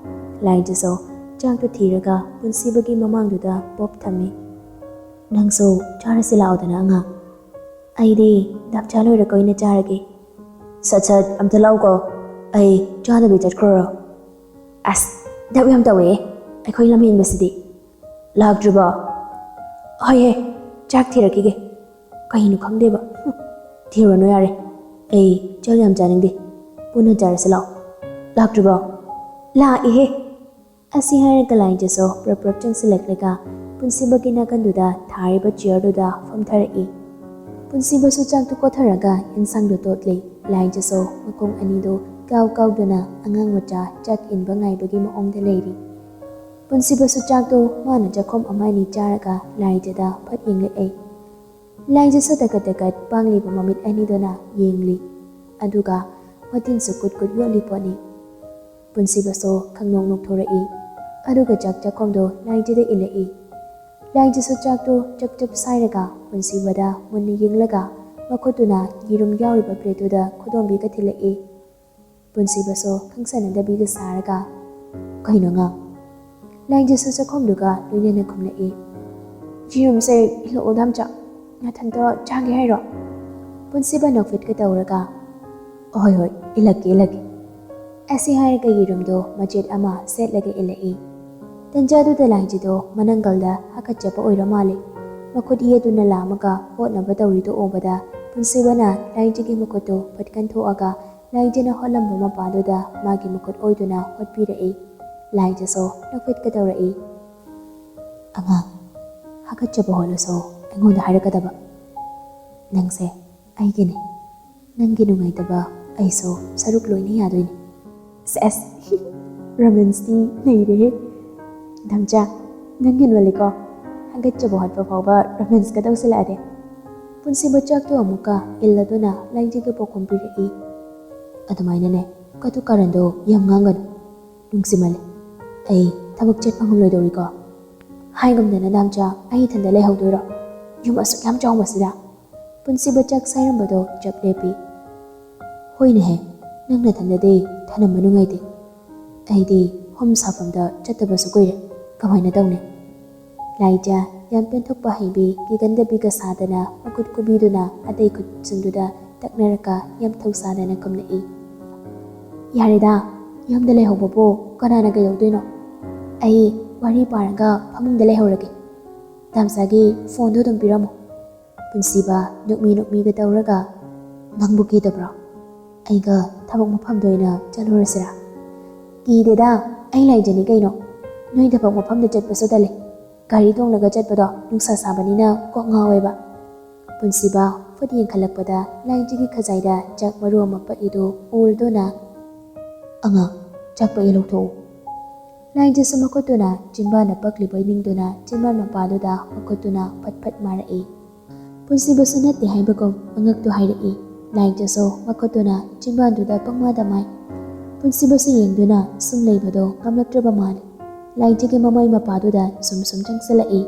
ꯂꯥꯏꯖꯁꯨ ꯆꯥꯛꯇꯨ ꯊꯤꯔꯒ ꯄꯨꯟꯁꯤꯕꯒꯤ ꯃꯃꯥꯡꯗꯨꯗ ꯄꯣꯞ ꯊꯝꯃꯤ꯫ "ꯅꯪꯁꯨ ꯆꯥꯔꯁꯤ ꯂꯥꯛꯑꯣꯗꯅ ꯑꯉꯥꯡ꯫ ꯑꯩꯗꯤ ꯗꯥꯛꯆꯥ ꯂꯣꯏꯔꯒ ꯑꯣꯏꯅ ꯆꯥꯔꯒꯦ"꯫ "ꯁꯠ ꯁꯠ ꯑꯝꯇ ꯂꯥꯛꯎꯀꯣ, ꯑꯩ ꯆꯥꯗꯕꯤ ꯆꯠꯈ꯭ꯔꯣꯔꯣ?" "ꯑꯁ, ꯗꯞ ꯌꯥꯝ ꯇꯧꯋꯦ ꯑꯩꯈꯣꯏ ꯂꯝꯍꯦꯟꯕꯁꯤꯗꯤ꯫ ꯂꯥꯛꯇ꯭ꯔꯤꯕꯣ? ꯍꯣꯏꯍꯦ, ꯆꯥꯛ ꯊꯤꯔꯛꯈꯤꯒꯦ꯫ ꯀꯩꯅꯣ ꯈꯪꯗꯦꯕ꯫ ꯍꯨꯝ, ꯊꯤꯔꯨꯔꯅꯨ ꯌꯥꯔꯦ, ꯑꯩ ꯆꯥꯛ ꯌꯥꯝ ꯆꯥꯅꯤꯡꯗꯦ꯫ ꯄꯨꯟꯅ ꯆꯥꯔꯁꯤ ꯂꯥꯛꯑꯣ꯫ ꯂꯥꯛꯇ꯭ꯔꯤꯕꯣ? ꯂꯥꯛꯏꯍꯦ"꯫ ꯑꯁꯤ ꯍꯥꯏꯔꯒ ꯂꯥꯏꯖꯁꯨ ꯄ꯭ꯔꯞ ꯄ꯭ꯔꯞ ꯆꯪꯁꯤꯜꯂꯛꯂꯒ ꯄꯨꯟꯁꯤꯕꯒꯤ ꯅꯥꯀꯟꯗꯨꯗ ꯊꯥꯔꯤꯕ ꯆꯤꯌꯔꯗꯨꯗ ꯐꯝꯊꯔꯛꯏ꯫ ꯄꯨꯟꯁꯤꯕꯁꯨ ꯆꯥꯛꯇꯨ ꯀꯣꯠꯊꯔꯒ ꯏꯟꯁꯥꯡꯗꯨ ꯇꯣꯠꯂꯤ꯫ ꯂꯥꯏꯖꯁꯨ ꯃꯈꯣꯡ ꯑꯅꯤꯗꯨ ꯀꯥꯎ ꯀꯥꯎꯗꯨꯅ ꯑꯉꯥꯡ ꯃꯆꯥ ꯆꯥꯛ ꯏꯟꯕ ꯉꯥꯏꯕꯒꯤ ꯃꯑꯣꯡꯗ ꯂꯩꯔꯤ꯫ ꯄꯨꯟꯁꯤꯕꯁꯨ ꯆꯥꯛꯇꯨ ꯃꯥꯅ ꯆꯥꯛꯈꯣꯝ ꯑꯃ ꯑꯅꯤ ꯆꯥꯔꯒ ꯂꯥꯏꯖꯗ ꯐꯠ ꯌꯦꯡꯂꯛꯏ꯫ ꯂꯥꯏꯖꯁꯨ ꯇꯀꯠ ꯇꯀꯠ ꯄꯥꯡꯂꯤꯕ ꯃꯃꯤꯠ ꯑꯅꯤꯗꯨꯅ ꯌꯦꯡꯂꯤ꯫ ꯑꯗꯨꯒ ꯃꯇꯤꯟꯁꯨ ꯀꯨꯠ ꯀꯨꯠ ꯌꯣꯠꯂꯤ ꯄꯣꯠꯅꯤ꯫ ꯄꯨꯟꯁꯤꯕꯁꯨ ꯈꯪꯅꯣꯛ ꯅꯣꯛꯊꯣꯔꯛꯏ꯫ ꯑꯗꯨꯒ ꯆꯥꯛ ꯆꯥꯛꯈꯣꯝꯗꯣ ꯂꯥꯏꯖꯗ ꯏꯜꯂꯛꯏ꯫ ꯂꯥꯏꯖꯁꯨ ꯆꯥꯛꯇꯨ ꯆꯞ ꯆꯞ ꯁꯥꯏꯔꯒ ꯄꯨꯟꯁꯤꯕꯗ ꯃꯨꯟꯅ ꯌꯦꯡꯂꯒ ꯃꯈꯨꯠꯇꯨꯅ ꯌꯦꯔꯨꯝ ꯌꯥꯎꯔꯤꯕ ꯄ꯭ꯂꯦꯠꯇꯨꯗ ꯈꯨꯗꯣꯝꯕꯤꯒ ꯊꯤꯜꯂꯛꯏ꯫ ꯄꯨꯟꯁꯤꯕꯁꯨ ꯈꯪꯁꯥꯟꯅꯗꯕꯤꯒ ꯁꯥꯔꯒ, "ꯀꯩꯅꯣ ꯑꯉꯥꯡ?" ꯂꯥꯏꯖꯁꯨ ꯆꯥꯛꯈꯣꯝꯗꯨꯒ ꯂꯣꯏꯅꯅ ꯈꯨꯝꯂꯛꯏ꯫ "ꯌꯦꯔꯨꯝꯁꯦ ꯏꯜꯂꯛꯑꯣ ꯗꯥꯝꯆꯥ, ꯅꯊꯟꯇ ꯆꯥꯒꯦ ꯍꯥꯏꯔꯣ?" ꯄꯨꯟꯁꯤꯕ ꯅꯣꯛꯐꯦꯠꯀ ꯇꯧꯔꯒ, "ꯍꯣꯏ ꯍꯣꯏ, ꯏꯜꯂꯛꯀꯦ ꯏꯜꯂꯛꯀꯦ"꯫ ꯑꯁꯤ ꯍꯥꯏꯔꯒ ꯌꯦꯔꯨꯝꯗꯣ ꯃꯆꯦꯠ ꯑꯃ ꯁꯦꯠꯂꯒ ꯏꯜꯂꯛꯏ꯫ ꯇꯟꯖꯥꯗꯨꯗ ꯂꯥꯏꯖꯗꯣ ꯃꯅꯪꯒꯜꯗ ꯍꯥꯀꯠꯆꯕ ꯑꯣꯏꯔ ꯃꯥꯜꯂꯦ꯫ ꯃꯈꯨꯠ ꯌꯦꯠꯇꯨꯅ ꯂꯥꯝꯃꯒ ꯍꯣꯠꯅꯕ ꯇꯧꯔꯤꯗꯨ ꯎꯕꯗ ꯄꯨꯟꯁꯤꯕꯅ ꯂꯥꯏꯖꯒꯤ ꯃꯈꯨꯠꯇꯨ ꯐꯠ ꯀꯟꯊꯣꯛꯑꯒ ꯂꯥꯏꯖꯅ ꯍꯣꯠꯂꯝꯕ ꯃꯄꯥꯗꯨꯗ ꯃꯥꯒꯤ ꯃꯈꯨꯠ ꯑꯣꯏꯗꯨꯅ ꯍꯣꯠꯄꯤꯔꯛꯏ꯫ ꯂꯥꯏꯖꯁꯨ ꯅꯣꯛꯐꯦꯠꯀ ꯇꯧꯔꯛꯏ꯫ "ꯑꯉꯥꯡ, ꯍꯥꯀꯠꯆꯕ ꯍꯣꯠꯂꯁꯨ ꯑꯩꯉꯣꯟꯗ ꯍꯥꯏꯔꯛꯀꯗꯕ꯫ ꯅꯪꯁꯦ ꯑꯩꯒꯤꯅꯦ꯫ ꯅꯪꯒꯤ ꯅꯨꯡꯉꯥꯏꯇꯕ ꯑꯩꯁꯨ ꯁꯔꯨꯛ ꯂꯣꯏꯅ ꯌꯥꯗꯣꯏꯅꯤ꯫ ꯁꯦꯁ, ꯔꯣꯃꯦꯟꯁꯇꯤ ꯂꯩꯔꯦꯍꯦ꯫ ꯗꯥꯝꯆꯥ, ꯅꯪ ꯍꯦꯟꯃꯜꯂꯤꯀꯣ꯫ ꯍꯥꯒꯠꯆꯕ ꯍꯣꯠꯄ ꯐꯥꯎꯕ ꯔꯣꯃꯦꯟꯁꯀ ꯇꯧꯁꯤꯜꯂꯛꯑꯗꯤ꯫ ꯄꯨꯟꯁꯤꯕ ꯆꯥꯛꯇꯣ ꯑꯃꯨꯛꯀ ꯏꯜꯂꯗꯨꯅ ꯂꯥꯏꯖꯒꯤ ꯄꯥꯎꯈꯨꯝ ꯄꯤꯔꯛꯏ꯫ ꯑꯗꯨꯃꯥꯏꯅꯅꯦ, ꯀꯇꯨ ꯀꯥꯔꯟꯗꯣ ꯌꯥꯝ ꯉꯥꯡꯒꯅꯨ꯫ ꯅꯨꯡꯁꯤꯃꯜꯂꯦ꯫ ꯑꯩ ꯊꯕꯛ ꯆꯠꯄ ꯉꯝꯂꯣꯏꯗꯧꯔꯤꯀꯣ꯫ ꯍꯥꯏ ꯉꯝꯗꯅ ꯗꯥꯝꯆꯥ, ꯑꯩ ꯏꯊꯟꯗ ꯂꯩꯍꯧꯗꯣꯏꯔꯣ? ꯌꯨꯝ ꯑꯁꯨꯛ ꯌꯥꯝ ꯆꯥꯎꯕꯁꯤꯗ꯫ ꯄꯨꯟꯁꯤꯕ ꯆꯥꯛ ꯁꯥꯏꯔꯝꯕꯗꯣ ꯆꯞ ꯂꯦꯞꯄꯤ꯫ ꯍꯣꯏꯅꯦꯍꯦ, ꯅꯪ ꯅꯊꯟꯗꯗꯤ ꯊꯅꯝꯕ ꯅꯨꯡꯉꯥꯏꯇꯦ꯫ ꯑꯩꯗꯤ ꯍꯣꯝ ꯁꯥꯐꯝꯗ ꯆꯠꯇꯕꯁꯨ ꯀꯨꯏꯔꯦ꯫ ꯀꯃꯥꯏꯅ ꯇꯧꯅꯤ? ꯂꯥꯏꯖ, ꯌꯥꯝ ꯄꯦꯟꯊꯣꯛꯄ ꯍꯩꯕꯤ, ꯀꯤꯒꯟꯗꯕꯤꯒ ꯁꯥꯗꯅ ꯃꯈꯨꯠ ꯈꯨꯕꯤꯗꯨꯅ ꯑꯇꯩ ꯈꯨꯠꯁꯤꯡꯗꯨꯗ ꯇꯛꯅꯔꯒ ꯌꯥꯝ ꯊꯧꯁꯥꯗꯅ ꯈꯨꯝꯂꯛꯏ꯫ ꯌꯥꯔꯦꯗ, ꯌꯨꯝꯗ ꯂꯩꯍꯧꯕꯕꯨ ꯀꯅꯥꯅ ꯀꯩꯗꯧꯗꯣꯏꯅꯣ? ꯑꯩ ꯋꯥꯔꯤ ꯄꯥꯔꯒ ꯐꯃꯨꯡꯗ ꯂꯩꯍꯧꯔꯒꯦ꯫ ꯗꯥꯝꯆꯥꯒꯤ ꯐꯣꯟꯗꯨ ꯑꯗꯨꯝ ꯄꯤꯔꯝꯃꯣ꯫ ꯄꯨꯟꯁꯤꯕ ꯅꯣꯛꯃꯤ ꯅꯣꯛꯃꯤꯒ ꯇꯧꯔꯒ, "ꯅꯪꯕꯨ ꯀꯤꯗꯕ꯭ꯔꯣ? ꯑꯩꯒ ꯊꯕꯛ ꯃꯐꯝꯗ ꯑꯣꯏꯅ ꯆꯠꯂꯨꯔꯁꯤꯔꯥ?" "ꯀꯤꯗꯦꯗ, ꯑꯩ ꯂꯥꯏꯖꯅꯤ ꯀꯩꯅꯣ꯫ ꯅꯣꯏ ꯊꯕꯛ ꯃꯐꯝꯗ ꯆꯠꯄꯁꯨ ꯇꯜꯂꯦ꯫ ꯒꯥꯔꯤ ꯇꯣꯡꯂꯒ ꯆꯠꯄꯗꯣ ꯅꯨꯡꯁꯥ ꯁꯥꯕꯅꯤꯅ ꯀꯣꯛ ꯉꯥꯎꯋꯦꯕ꯫" ꯄꯨꯟꯁꯤꯕ ꯐꯨꯠ ꯌꯦꯡꯈꯠꯂꯛꯄꯗ ꯂꯥꯏꯖꯒꯤ ꯈꯖꯥꯏꯗ ꯆꯥꯛ ꯃꯔꯨ ꯑꯃ ꯄꯛꯏꯗꯨ ꯎꯔꯗꯨꯅ, "ꯑꯉꯥꯡ, ꯆꯥꯛ ꯄꯛꯏ ꯂꯧꯊꯣꯛꯎ꯫" ꯂꯥꯏꯖꯁꯨ ꯃꯈꯨꯠꯇꯨꯅ ꯆꯤꯟꯕꯥꯟꯗ ꯄꯛꯂꯤꯕ ꯅꯤꯡꯗꯨꯅ ꯆꯤꯟꯕꯥꯟ ꯃꯄꯥꯗꯨꯗ ꯃꯈꯨꯠꯇꯨꯅ ꯐꯠ ꯐꯠ ꯃꯥꯔꯛꯏ꯫ ꯄꯨꯟꯁꯤꯕꯁꯨ ꯅꯠꯇꯦ ꯍꯥꯏꯕꯒꯨꯝ ꯃꯉꯛꯇꯨ ꯍꯥꯏꯔꯛꯏ꯫ ꯂꯥꯏꯖꯁꯨ ꯃꯈꯨꯠꯇꯨꯅ ꯆꯤꯟꯕꯥꯟꯗꯨꯗ ꯄꯪꯃꯥꯗ ꯃꯥꯏ꯫ ꯄꯨꯟꯁꯤꯕꯁꯨ ꯌꯦꯡꯗꯨꯅ ꯁꯨꯝ ꯂꯩꯕꯗꯣ ꯉꯝꯂꯛꯇ꯭ꯔꯕ ꯃꯥꯜꯂꯤ꯫ ꯂꯥꯏꯖꯒꯤ ꯃꯃꯥꯏ ꯃꯄꯥꯗꯨꯗ ꯁꯨꯝ ꯁꯨꯝ ꯆꯪꯁꯤꯜꯂꯛꯏ꯫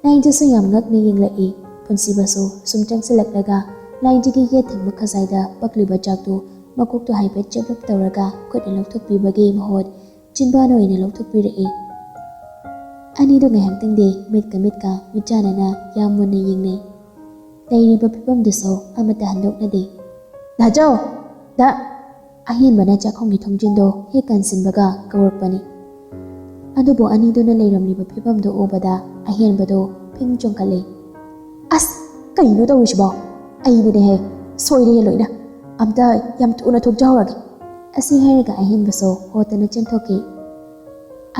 ꯂꯥꯏꯖꯁꯨ ꯌꯥꯝ ꯉꯛꯅ ꯌꯦꯡꯂꯛꯏ꯫ ꯄꯨꯟꯁꯤꯕꯁꯨ ꯁꯨꯝ ꯆꯪꯁꯤꯜꯂꯛꯂꯒ ꯂꯥꯏꯖꯒꯤ ꯌꯦꯠ ꯊꯪꯕ ꯈꯖꯥꯏꯗ ꯄꯛꯂꯤꯕ ꯆꯥꯛꯇꯨ ꯃꯀꯣꯛꯇꯨ ꯍꯥꯏꯐꯦꯠ ꯆꯦꯞꯂꯞ ꯇꯧꯔꯒ ꯈꯨꯠꯅ ꯂꯧꯊꯣꯛꯄꯤꯕꯒꯤ ꯃꯍꯨꯠ ꯆꯤꯟꯕꯥꯟ ꯑꯣꯏꯅ ꯂꯧꯊꯣꯛꯄꯤꯔꯛꯏ꯫ ꯑꯅꯤꯗꯣ ꯉꯥꯏꯍꯥꯛꯇꯪꯗꯤ ꯃꯤꯠꯀ ꯃꯤꯠꯀ ꯃꯤꯠꯆꯥꯟꯅꯅ ꯌꯥꯝ ꯃꯨꯟꯅ ꯌꯦꯡꯅꯩ꯫ ꯂꯩꯔꯤꯕ ꯐꯤꯕꯝꯗꯨꯁꯨ ꯑꯃꯠꯇ ꯍꯟꯗꯣꯛꯅꯗꯦ꯫ "ꯗꯥꯆꯧ! ꯗꯥ!" ꯑꯍꯦꯟꯕꯅ ꯆꯥꯛꯈꯨꯝꯒꯤ ꯊꯣꯡꯖꯤꯟꯗꯣ ꯍꯦꯛ ꯀꯟꯁꯤꯟꯕꯒ ꯀꯧꯔꯛꯄꯅꯤ꯫ ꯑꯗꯨꯕꯨ ꯑꯅꯤꯗꯨꯅ ꯂꯩꯔꯝꯂꯤꯕ ꯐꯤꯕꯝꯗꯨ ꯎꯕꯗ ꯑꯍꯦꯟꯕꯗꯣ ꯐꯤꯡ ꯆꯣꯡꯈꯠꯂꯦ꯫ "ꯑꯁ! ꯀꯩꯅꯣ ꯇꯧꯔꯤꯁꯤꯕꯣ? ꯑꯩꯗꯤꯅꯦꯍꯦ, ꯁꯣꯏꯔꯦ ꯂꯣꯏꯅ꯫ ꯑꯝꯇ ꯌꯥꯝ ꯊꯨꯅ ꯊꯣꯛꯆꯍꯧꯔꯒꯦ꯫" ꯑꯁꯤ ꯍꯥꯏꯔꯒ ꯑꯍꯦꯟꯕꯁꯨ ꯍꯣꯠꯇꯅ ꯆꯦꯟꯊꯣꯛꯈꯤ꯫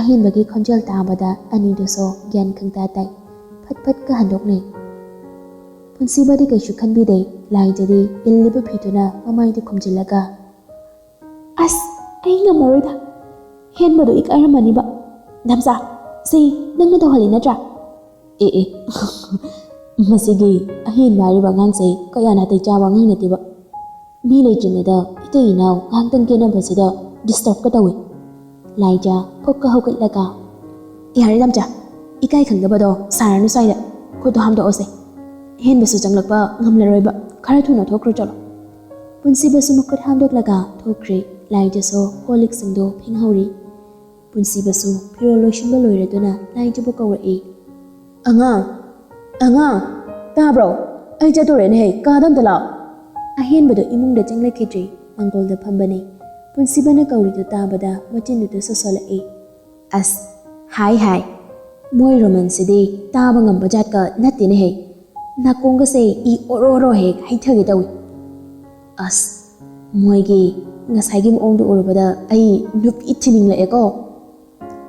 ꯑꯍꯦꯟꯕꯒꯤ ꯈꯣꯟꯖꯦꯜ ꯇꯥꯕꯗ ꯑꯅꯤꯗꯨꯁꯨ ꯒ꯭ꯌꯥꯟ ꯈꯪꯇꯥ ꯇꯥꯏ꯫ ꯐꯠ ꯐꯠꯀ ꯍꯟꯗꯣꯛꯅꯩ꯫ ꯄꯨꯟꯁꯤꯕꯗꯤ ꯀꯩꯁꯨ ꯈꯟꯕꯤꯗꯦ꯫ ꯂꯥꯏꯖꯗꯤ ꯏꯜꯂꯤꯕ ꯐꯤꯗꯨꯅ ꯃꯃꯥꯏꯗ ꯈꯨꯝꯖꯤꯜꯂꯒ, "ꯑꯁ, ꯑꯩ ꯉꯝꯃꯔꯣꯏꯗ, ꯍꯦꯟꯕꯗꯣ ꯏꯀꯥꯏꯔꯝꯃꯅꯤꯕ꯫ ꯅꯝꯆꯥ, ꯁꯤ ꯅꯪꯅ ꯇꯧꯍꯜꯂꯤ ꯅꯠꯇ꯭ꯔꯥ?" "ꯑꯦ ꯑꯦ, ꯃꯁꯤꯒꯤ ꯑꯍꯦꯟꯕ ꯍꯥꯏꯔꯤꯕ ꯑꯉꯥꯡꯁꯦ ꯀꯌꯥ ꯅꯥꯇꯩ ꯆꯥꯕ ꯑꯉꯥꯡ ꯅꯠꯇꯦꯕ꯫ ꯃꯤ ꯂꯩꯇ꯭ꯔꯤꯉꯩꯗ ꯏꯇꯩ ꯏꯅꯥꯎ ꯉꯥꯏꯍꯥꯛꯇꯪ ꯀꯦꯅꯕꯁꯤꯗ ꯗꯤꯁꯇꯔꯕꯀ ꯇꯧꯏ꯫" ꯂꯥꯏꯖ ꯐꯨꯛꯀ ꯍꯧꯒꯠꯂꯒ, "ꯌꯥꯔꯦ ꯂꯝꯆꯥ, ꯏꯀꯥꯏ ꯈꯪꯗꯕꯗꯣ ꯁꯥꯔꯅꯨ ꯁ꯭ꯋꯥꯏꯗ꯫ ꯈꯨꯠꯇꯣ ꯍꯥꯝꯗꯣꯛꯑꯣꯁꯦ꯫ ꯑꯍꯦꯟꯕꯁꯨ ꯆꯪꯂꯛꯄ ꯉꯝꯂꯔꯣꯏꯕ꯫ ꯈꯔ ꯊꯨꯅ ꯊꯣꯛꯈ꯭ꯔꯣ ꯆꯠꯂꯣ꯫" ꯄꯨꯟꯁꯤꯕꯁꯨ ꯃꯈꯨꯠ ꯍꯥꯝꯗꯣꯛꯂꯒ ꯊꯣꯛꯈ꯭ꯔꯦ꯫ ꯂꯥꯏꯖꯁꯨ ꯀꯣꯜ ꯂꯤꯛꯁꯤꯡꯗꯣ ꯐꯦꯡꯍꯧꯔꯤ꯫ ꯄꯨꯟꯁꯤꯕꯁꯨ ꯐꯤꯔꯣꯜ ꯂꯣꯏꯁꯤꯟꯕ ꯂꯣꯏꯔꯗꯨꯅ ꯂꯥꯏꯖꯕꯨ ꯀꯧꯔꯛꯏ꯫ "ꯑꯉꯥꯡ, ꯑꯉꯥꯡ, ꯇꯥꯕ꯭ꯔꯣ? ꯑꯩ ꯆꯠꯇꯣꯔꯦꯅꯦꯍꯦ, ꯀꯥꯗ ꯑꯝꯇ ꯂꯥꯛꯑꯣ꯫" ꯑꯍꯦꯟꯕꯗꯣ ꯏꯃꯨꯡꯗ ꯆꯪꯂꯛꯈꯤꯗ꯭ꯔꯤ, ꯃꯥꯡꯒꯣꯜꯗ ꯐꯝꯕꯅꯤ꯫ ꯄꯨꯟꯁꯤꯕꯅ ꯀꯧꯔꯤꯗꯨ ꯇꯥꯕꯗ ꯃꯆꯤꯟꯗꯨꯗ ꯁꯣꯁꯣꯜꯂꯛꯏ꯫ "ꯑꯁ, ꯍꯥꯏ ꯍꯥꯏ, ꯃꯣꯏ ꯔꯣꯃꯟꯁꯤꯗꯤ ꯇꯥꯕ ꯉꯝꯕ ꯖꯥꯠꯀ ꯅꯠꯇꯦꯅꯦꯍꯦ꯫ ꯅꯥꯀꯣꯡꯒꯁꯦ ꯏ ꯑꯣꯔꯣ ꯑꯣꯔꯣ ꯍꯦꯛ ꯍꯩꯊꯒꯦ ꯇꯧꯏ꯫ ꯑꯁ, ꯃꯣꯏꯒꯤ ꯉꯁꯥꯏꯒꯤ ꯃꯑꯣꯡꯗꯣ ꯎꯔꯨꯕꯗ ꯑꯩ ꯅꯨꯄꯤ ꯊꯤꯅꯤꯡꯂꯛꯑꯦꯀꯣ꯫"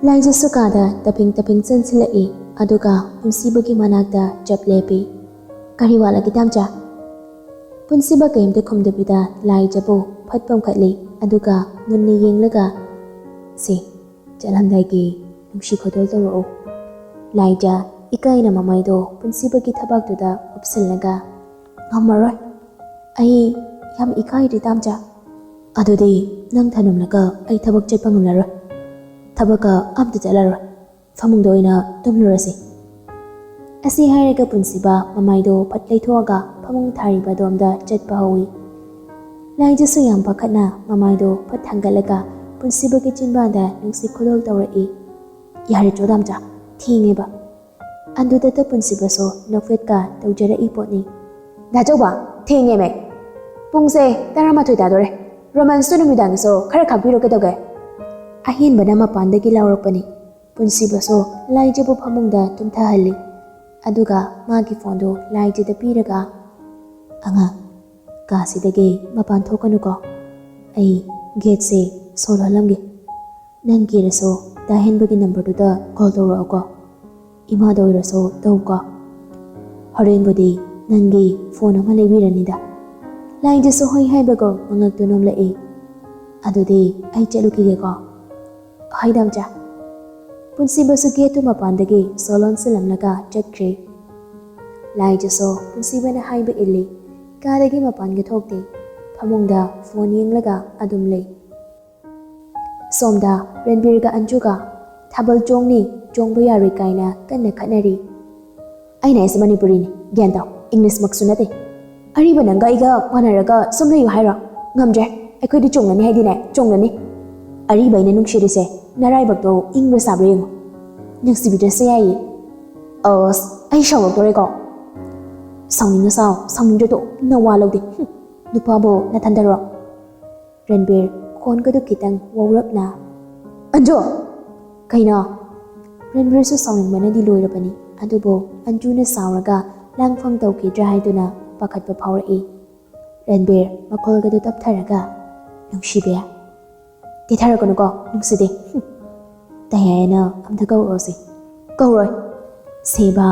ꯂꯥꯏꯖꯁꯨ ꯀꯥꯗ ꯇꯞꯐꯤꯡ ꯇꯞꯐꯤꯡ ꯆꯪꯁꯤꯜꯂꯛꯏ, ꯑꯗꯨꯒ ꯄꯨꯟꯁꯤꯕꯒꯤ ꯃꯅꯥꯛꯇ ꯆꯞ ꯂꯦꯞꯄꯤ꯫ "ꯀꯔꯤ ꯋꯥꯠꯂꯒꯦ ꯇꯥꯝꯆꯥ?" ꯄꯨꯟꯁꯤꯕ ꯀꯔꯤꯝꯇ ꯈꯨꯝꯗꯕꯤꯗ ꯂꯥꯏꯖꯕꯨ ꯐꯠ ꯄꯝꯈꯠꯂꯤ, ꯑꯗꯨꯒ ꯃꯨꯟꯅ ꯌꯦꯡꯂꯒ, "ꯁꯦ, ꯆꯠꯂꯝꯗꯥꯏꯒꯤ ꯅꯨꯡꯁꯤ ꯈꯨꯗꯣꯜ ꯇꯧꯔꯛꯎ꯫" ꯂꯥꯏꯖ ꯏꯀꯥꯏꯅ ꯃꯃꯥꯏꯗꯣ ꯄꯨꯟꯁꯤꯕꯒꯤ ꯊꯕꯥꯛꯇꯨꯗ ꯎꯞꯁꯤꯜꯂꯒ, "ꯉꯝꯃꯔꯣꯏ, ꯑꯩ ꯌꯥꯝ ꯏꯀꯥꯏꯔꯦ ꯇꯥꯝꯆꯥ꯫ ꯑꯗꯨꯗꯤ ꯅꯪ ꯊꯅꯝꯂꯒ ꯑꯩ ꯊꯕꯛ ꯆꯠꯄ ꯉꯝꯂꯔꯣꯏ꯫ ꯊꯕꯛꯀ ꯑꯝꯇ ꯆꯠꯂꯔꯣꯏ꯫ ꯐꯃꯨꯡꯗ ꯑꯣꯏꯅ ꯇꯨꯝꯂꯨꯔꯁꯤ꯫" ꯑꯁꯤ ꯍꯥꯏꯔꯒ ꯄꯨꯟꯁꯤꯕ ꯃꯃꯥꯏꯗꯣ ꯐꯠ ꯂꯩꯊꯣꯛꯑꯒ ꯐꯃꯨꯡ ꯊꯥꯔꯤꯕ ꯑꯗꯣꯝꯗ ꯆꯠꯄ ꯍꯧꯏ꯫ ꯂꯥꯏꯖꯁꯨ ꯌꯥꯝ ꯄꯥꯈꯠꯅ ꯃꯃꯥꯏꯗꯣ ꯐꯠ ꯊꯥꯡꯒꯠꯂꯒ ꯄꯨꯟꯁꯤꯕꯒꯤ ꯆꯤꯟꯕꯥꯟꯗ ꯅꯨꯡꯁꯤ ꯈꯨꯗꯣꯜ ꯇꯧꯔꯛꯏ꯫ "ꯌꯥꯔꯦ ꯆꯣ ꯗꯥꯝꯆꯥ, ꯊꯦꯡꯉꯦꯕ꯫" ꯑꯗꯨꯗꯇ ꯄꯨꯟꯁꯤꯕꯁꯨ ꯅꯣꯛꯐꯦꯠꯀ ꯇꯧꯖꯔꯛꯏ ꯄꯣꯠꯅꯤ꯫ "ꯗꯥꯆꯧꯕ, ꯊꯦꯡꯉꯦꯃꯦ꯫ ꯄꯨꯡꯁꯦ ꯇꯔꯥꯃꯥꯊꯣꯏ ꯇꯥꯗꯣꯔꯦ꯫ ꯔꯣꯃꯥꯟꯁꯇꯣ ꯅꯨꯃꯤꯗꯥꯡꯒꯤꯁꯨ ꯈꯔ ꯈꯥꯛꯄꯤꯔꯣ ꯀꯩꯗꯧꯒꯦ?" ꯑꯍꯦꯟꯕꯅ ꯃꯄꯥꯟꯗꯒꯤ ꯂꯥꯎꯔꯛꯄꯅꯤ꯫ ꯄꯨꯟꯁꯤꯕꯁꯨ ꯂꯥꯏꯖꯕꯨ ꯐꯃꯨꯡꯗ ꯇꯨꯝꯊꯍꯜꯂꯤ꯫ ꯑꯗꯨꯒ ꯃꯥꯒꯤ ꯐꯣꯟꯗꯨ ꯂꯥꯏꯖꯗ ꯄꯤꯔꯒ, "ꯑꯉꯥꯡ, ꯀꯥꯁꯤꯗꯒꯤ ꯃꯄꯥꯟ ꯊꯣꯛꯀꯅꯨꯀꯣ꯫ ꯑꯩ ꯒꯦꯠꯁꯦ ꯁꯣ ꯂꯣꯜꯂꯝꯒꯦ꯫ ꯅꯪ ꯀꯤꯔꯁꯨ ꯗꯥ ꯍꯦꯟꯕꯒꯤ ꯅꯝꯕꯔꯗꯨꯗ ꯀꯣꯜ ꯇꯧꯔꯛꯑꯣꯀꯣ꯫ ꯏꯃꯥꯗ ꯑꯣꯏꯔꯁꯨ ꯇꯧꯀꯣ꯫ ꯍꯣꯔꯦꯟꯕꯨꯗꯤ "ꯅꯪꯒꯤ ꯐꯣꯟ ꯑꯃ ꯂꯩꯕꯤꯔꯅꯤꯗ"꯫ ꯂꯥꯏꯖꯁꯨ ꯍꯣꯏ ꯍꯥꯏꯕꯒꯨꯝ ꯃꯉꯛꯇꯨ ꯅꯣꯝꯂꯛꯏ꯫ "ꯑꯗꯨꯗꯤ ꯑꯩ ꯆꯠꯂꯨꯈꯤꯒꯦꯀꯣ"꯫ "ꯍꯣꯏ ꯗꯥꯝꯆꯥ"꯫ ꯄꯨꯟꯁꯤꯕꯁꯨ ꯒꯦꯠꯇꯨ ꯃꯄꯥꯟꯗꯒꯤ ꯁꯣ ꯂꯣꯟꯁꯤꯜꯂꯝꯂꯒ ꯆꯠꯈ꯭ꯔꯦ꯫ ꯂꯥꯏꯖꯁꯨ ꯄꯨꯟꯁꯤꯕꯅ ꯍꯥꯏꯕ ꯏꯜꯂꯤ꯫ ꯀꯥꯗꯒꯤ ꯃꯄꯥꯟꯒ ꯊꯣꯛꯇꯦ꯫ ꯐꯃꯨꯡꯗ ꯐꯣꯟ ꯌꯦꯡꯂꯒ ꯑꯗꯨꯝ ꯂꯩ꯫ ꯁꯣꯝꯗ ꯔꯟꯕꯤꯔꯒ ꯑꯟꯖꯨꯒ ꯊꯥꯕꯜ ꯆꯣꯡꯅꯤ, ꯆꯣꯡꯕ ꯌꯥꯔꯣꯏ ꯀꯥꯏꯅ ꯀꯟꯅ ꯈꯠꯅꯔꯤ꯫ "ꯑꯩꯅ ꯍꯥꯏꯁꯦ ꯃꯅꯤꯄꯨꯔꯤꯅꯤ, ꯒ꯭ꯌꯥꯟ ꯇꯥꯎ, ꯏꯪꯂꯤꯁꯃꯛꯁꯨ ꯅꯠꯇꯦ꯫ ꯑꯔꯤꯕ ꯅꯪꯒ ꯑꯩꯒ ꯃꯥꯟꯅꯔꯒ ꯁꯨꯝ ꯂꯩꯌꯨ ꯍꯥꯏꯔꯣ? ꯉꯝꯗ꯭ꯔꯦ, ꯑꯩꯈꯣꯏꯗꯤ ꯆꯣꯡꯂꯅꯤ ꯍꯥꯏꯗꯤꯅꯦ, ꯆꯣꯡꯂꯅꯤ꯫ ꯑꯔꯤꯕ ꯑꯩꯅ ꯅꯨꯡꯁꯤꯔꯤꯁꯦ ꯅꯔꯥꯏꯕꯛꯇꯣ ꯏꯪꯕ꯭ꯔꯥ ꯁꯥꯕ꯭ꯔꯥ ꯌꯦꯡꯉꯣ꯫ ꯅꯨꯡꯁꯤꯕꯤꯗ꯭ꯔꯁꯨ ꯌꯥꯏꯌꯦ"꯫ "ꯑꯁ, ꯑꯩ ꯁꯥꯎꯔꯛꯇꯣꯔꯦꯀꯣ"꯫ "ꯁꯥꯎꯅꯤꯡꯉ ꯁꯥꯎ, ꯁꯥꯎꯅꯤꯡꯗ꯭ꯔꯗꯣ ꯅꯋꯥ ꯂꯧꯗꯦ꯫ ꯍꯨꯝ, ꯅꯨꯄꯥꯕꯨ ꯅꯊꯟꯗꯔꯣ?" ꯔꯟꯕꯤꯔ ꯈꯣꯟꯒꯗꯨ ꯈꯤꯇꯪ ꯋꯥꯎꯔꯞꯅ꯫ "ꯑꯟꯖꯨ!" "ꯀꯩꯅꯣ?" ꯔꯟꯕꯤꯔꯁꯨ ꯁꯥꯎꯅꯤꯡꯕꯅꯗꯤ ꯂꯣꯏꯔꯕꯅꯤ, ꯑꯗꯨꯕꯨ ꯑꯟꯖꯨꯅ ꯁꯥꯎꯔꯒ ꯂꯥꯡꯐꯝ ꯇꯧꯈꯤꯗ꯭ꯔꯥ ꯍꯥꯏꯗꯨꯅ ꯄꯥꯈꯠꯄ ꯐꯥꯎꯔꯛꯏ꯫ ꯔꯟꯕꯤꯔ ꯃꯈꯣꯜꯒꯗꯨ ꯇꯞꯊꯔꯒ, "ꯅꯨꯡꯁꯤꯕꯤ"꯫ "ꯇꯦꯊꯔꯛꯀꯅꯨꯀꯣ, ꯅꯨꯡꯁꯤꯗꯦ"꯫ "ꯍꯨꯝ꯫ ꯇꯌꯥꯏꯅ ꯑꯝꯇ ꯀꯧꯔꯛꯑꯣꯁꯦ"꯫ "ꯀꯧꯔꯣꯏ"꯫ "ꯁꯦꯕꯥ,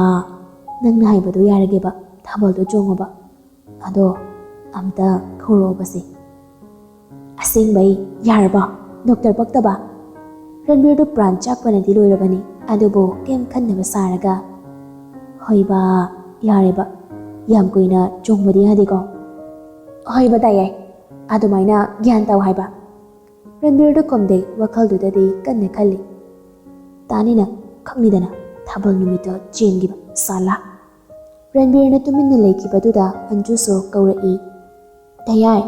ꯅꯪꯅ ꯍꯥꯏꯕꯗꯣ ꯌꯥꯔꯒꯦꯕ, ꯊꯥꯕꯜꯗꯣ ꯆꯣꯡꯉꯣꯕ꯫ ꯑꯗꯣ ꯑꯝꯇ ꯀꯧꯔꯛꯑꯣꯕꯁꯦ"꯫ "ꯑꯁꯦꯡꯕꯩ ꯌꯥꯔꯕꯣ? ꯗꯣꯛꯇꯔ ꯄꯛꯇꯕ"꯫ ꯔꯟꯕꯤꯔꯗꯨ ꯄ꯭ꯔꯥꯟ ꯆꯥꯛꯄꯅꯗꯤ ꯂꯣꯏꯔꯕꯅꯤ, ꯑꯗꯨꯕꯨ ꯀꯩꯝ ꯈꯟꯗꯕ ꯁꯥꯔꯒ, "ꯍꯣꯏꯕ, ꯌꯥꯔꯦꯕ, ꯌꯥꯝ ꯀꯨꯏꯅ ꯆꯣꯡꯕꯗꯤ ꯌꯥꯗꯦꯀꯣ"꯫ "ꯍꯣꯏꯕ ꯇꯌꯥꯏ, ꯑꯗꯨꯃꯥꯏꯅ ꯒ꯭ꯌꯥꯟ ꯇꯧ ꯍꯥꯏꯕ"꯫ ꯔꯟꯕꯤꯔꯗꯨ ꯈꯨꯝꯗꯦ, ꯋꯥꯈꯜꯗꯨꯗꯗꯤ ꯀꯟꯅ ꯈꯜꯂꯤ꯫ "ꯇꯥꯅꯤꯅ ꯈꯪꯅꯤꯗꯅ ꯊꯥꯕꯜ ꯅꯨꯃꯤꯠꯇ ꯆꯦꯟꯈꯤꯕ ꯁꯥꯂꯥ"꯫ ꯔꯟꯕꯤꯔꯅ ꯇꯨꯃꯤꯟꯅ ꯂꯩꯈꯤꯕꯗꯨꯗ ꯑꯟꯖꯨꯁꯨ ꯀꯧꯔꯛꯏ꯫ "ꯇꯌꯥꯏ"꯫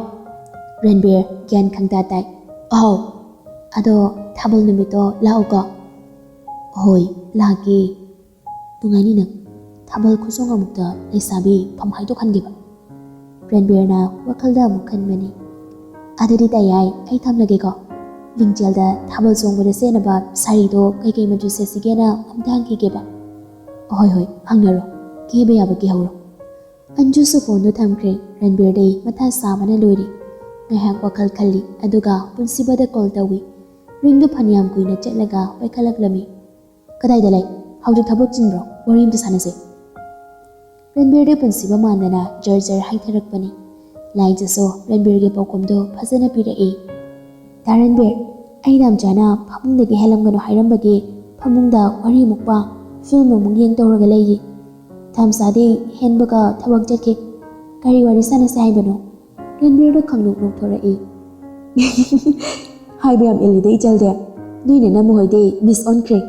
ꯔꯟꯕꯤꯔ ꯒ꯭ꯌꯥꯟ ꯈꯪꯇꯥ ꯇꯥꯏ꯫ "ꯑꯍꯧ"꯫ "ꯑꯗꯣ ꯊꯥꯕꯜ ꯅꯨꯃꯤꯠꯇꯣ ꯂꯥꯛꯎꯀꯣ"꯫ "ꯍꯣꯏ, ꯂꯥꯛꯀꯦ"꯫ "ꯅꯨꯡꯉꯥꯏꯅꯤ ꯅꯪ꯫ ꯊꯥꯕꯜ ꯈꯨꯆꯣꯡ ꯑꯃꯨꯛꯇ ꯂꯩꯁꯥꯕꯤ ꯐꯝ ꯍꯥꯏꯗꯣꯛꯍꯟꯒꯦꯕ"꯫ ꯔꯟꯕꯤꯔꯅ ꯋꯥꯈꯜꯗ ꯑꯃꯨꯛ ꯈꯟꯕꯅꯤ꯫ "ꯑꯗꯨꯗꯤ ꯇꯌꯥꯏ, ꯑꯩ ꯊꯝꯂꯒꯦꯀꯣ꯫ ꯂꯤꯡꯖꯦꯜꯗ ꯊꯥꯕꯜ ꯆꯣꯡꯕꯗ ꯁꯦꯠꯅꯕ ꯁꯥꯔꯤꯗꯣ ꯀꯩꯀꯩ ꯃꯆꯨ ꯁꯦꯠꯁꯤꯒꯦꯅ ꯑꯝꯇ ꯍꯪꯈꯤꯒꯦꯕ"꯫ "ꯍꯣꯏ ꯍꯣꯏ, ꯍꯪꯅꯔꯣ꯫ ꯀꯦꯕ ꯌꯥꯕ ꯀꯦꯍꯧꯔꯣ"꯫ ꯑꯟꯖꯨꯁꯨ ꯐꯣꯟꯗꯣ ꯊꯝꯈ꯭ꯔꯦ꯫ ꯔꯟꯕꯤꯔꯗꯤ ꯃꯊꯥ ꯁꯥꯕꯅ ꯂꯣꯏꯔꯦ꯫ ꯉꯥꯏꯍꯥꯛ ꯋꯥꯈꯜ ꯈꯜꯂꯤ, ꯑꯗꯨꯒ ꯄꯨꯟꯁꯤꯕꯗ ꯀꯣꯜ ꯇꯧꯏ꯫ ꯔꯤꯡꯗꯨ ꯐꯅꯌꯥꯝ ꯀꯨꯏꯅ ꯆꯠꯂꯒ ꯄꯥꯏꯈꯠꯂꯛꯂꯝꯃꯤ꯫ "ꯀꯗꯥꯏꯗ ꯂꯩ? ꯍꯧꯖꯤꯛ ꯊꯕꯛ ꯆꯤꯟꯕ꯭ꯔꯣ? ꯋꯥꯔꯤ ꯑꯝꯇ ꯁꯥꯟꯅꯁꯦ"꯫ ꯔꯟꯕꯤꯔꯗꯤ ꯄꯨꯟꯁꯤꯕ ꯃꯥꯟꯗꯅ ꯖꯔ ꯖꯔ ꯍꯥꯏꯊꯔꯛꯄꯅꯤ꯫ ꯂꯥꯏꯖꯁꯨ ꯔꯟꯕꯤꯔꯒꯤ ꯄꯥꯎꯈꯨꯝꯗꯣ ꯐꯖꯅ ꯄꯤꯔꯛꯏ꯫ "ꯗꯥ ꯔꯟꯕꯤꯔ, ꯑꯩ ꯅꯥꯝꯆꯥꯅ ꯐꯃꯨꯡꯗꯒꯤ ꯍꯦꯜꯂꯝꯒꯅꯨ ꯍꯥꯏꯔꯝꯕꯒꯤ ꯐꯃꯨꯡꯗ ꯋꯥꯔꯤ ꯑꯃꯨꯛ ꯄꯥ, ꯐꯤꯂꯝ ꯑꯃꯨꯛ ꯌꯦꯡ ꯇꯧꯔꯒ ꯂꯩꯌꯦ꯫ ꯊꯝꯆꯥꯗꯤ ꯍꯦꯟꯕꯒ ꯊꯕꯛ ꯆꯠꯈꯤ꯫ ꯀꯔꯤ ꯋꯥꯔꯤ ꯁꯥꯟꯅꯁꯦ ꯍꯥꯏꯕꯅꯣ?" ꯔꯟꯕꯤꯔꯗ ꯈꯪꯅꯣꯛ ꯅꯣꯛꯊꯣꯔꯛꯏ꯫ "ꯍꯥꯏꯕ ꯌꯥꯝ ꯏꯜꯂꯤꯗ ꯏꯆꯜꯗꯤ꯫ ꯅꯣꯏ ꯅꯅꯝꯃ ꯍꯣꯏꯗꯤ ꯃꯤꯁ ꯑꯣꯟꯈ꯭ꯔꯦ꯫"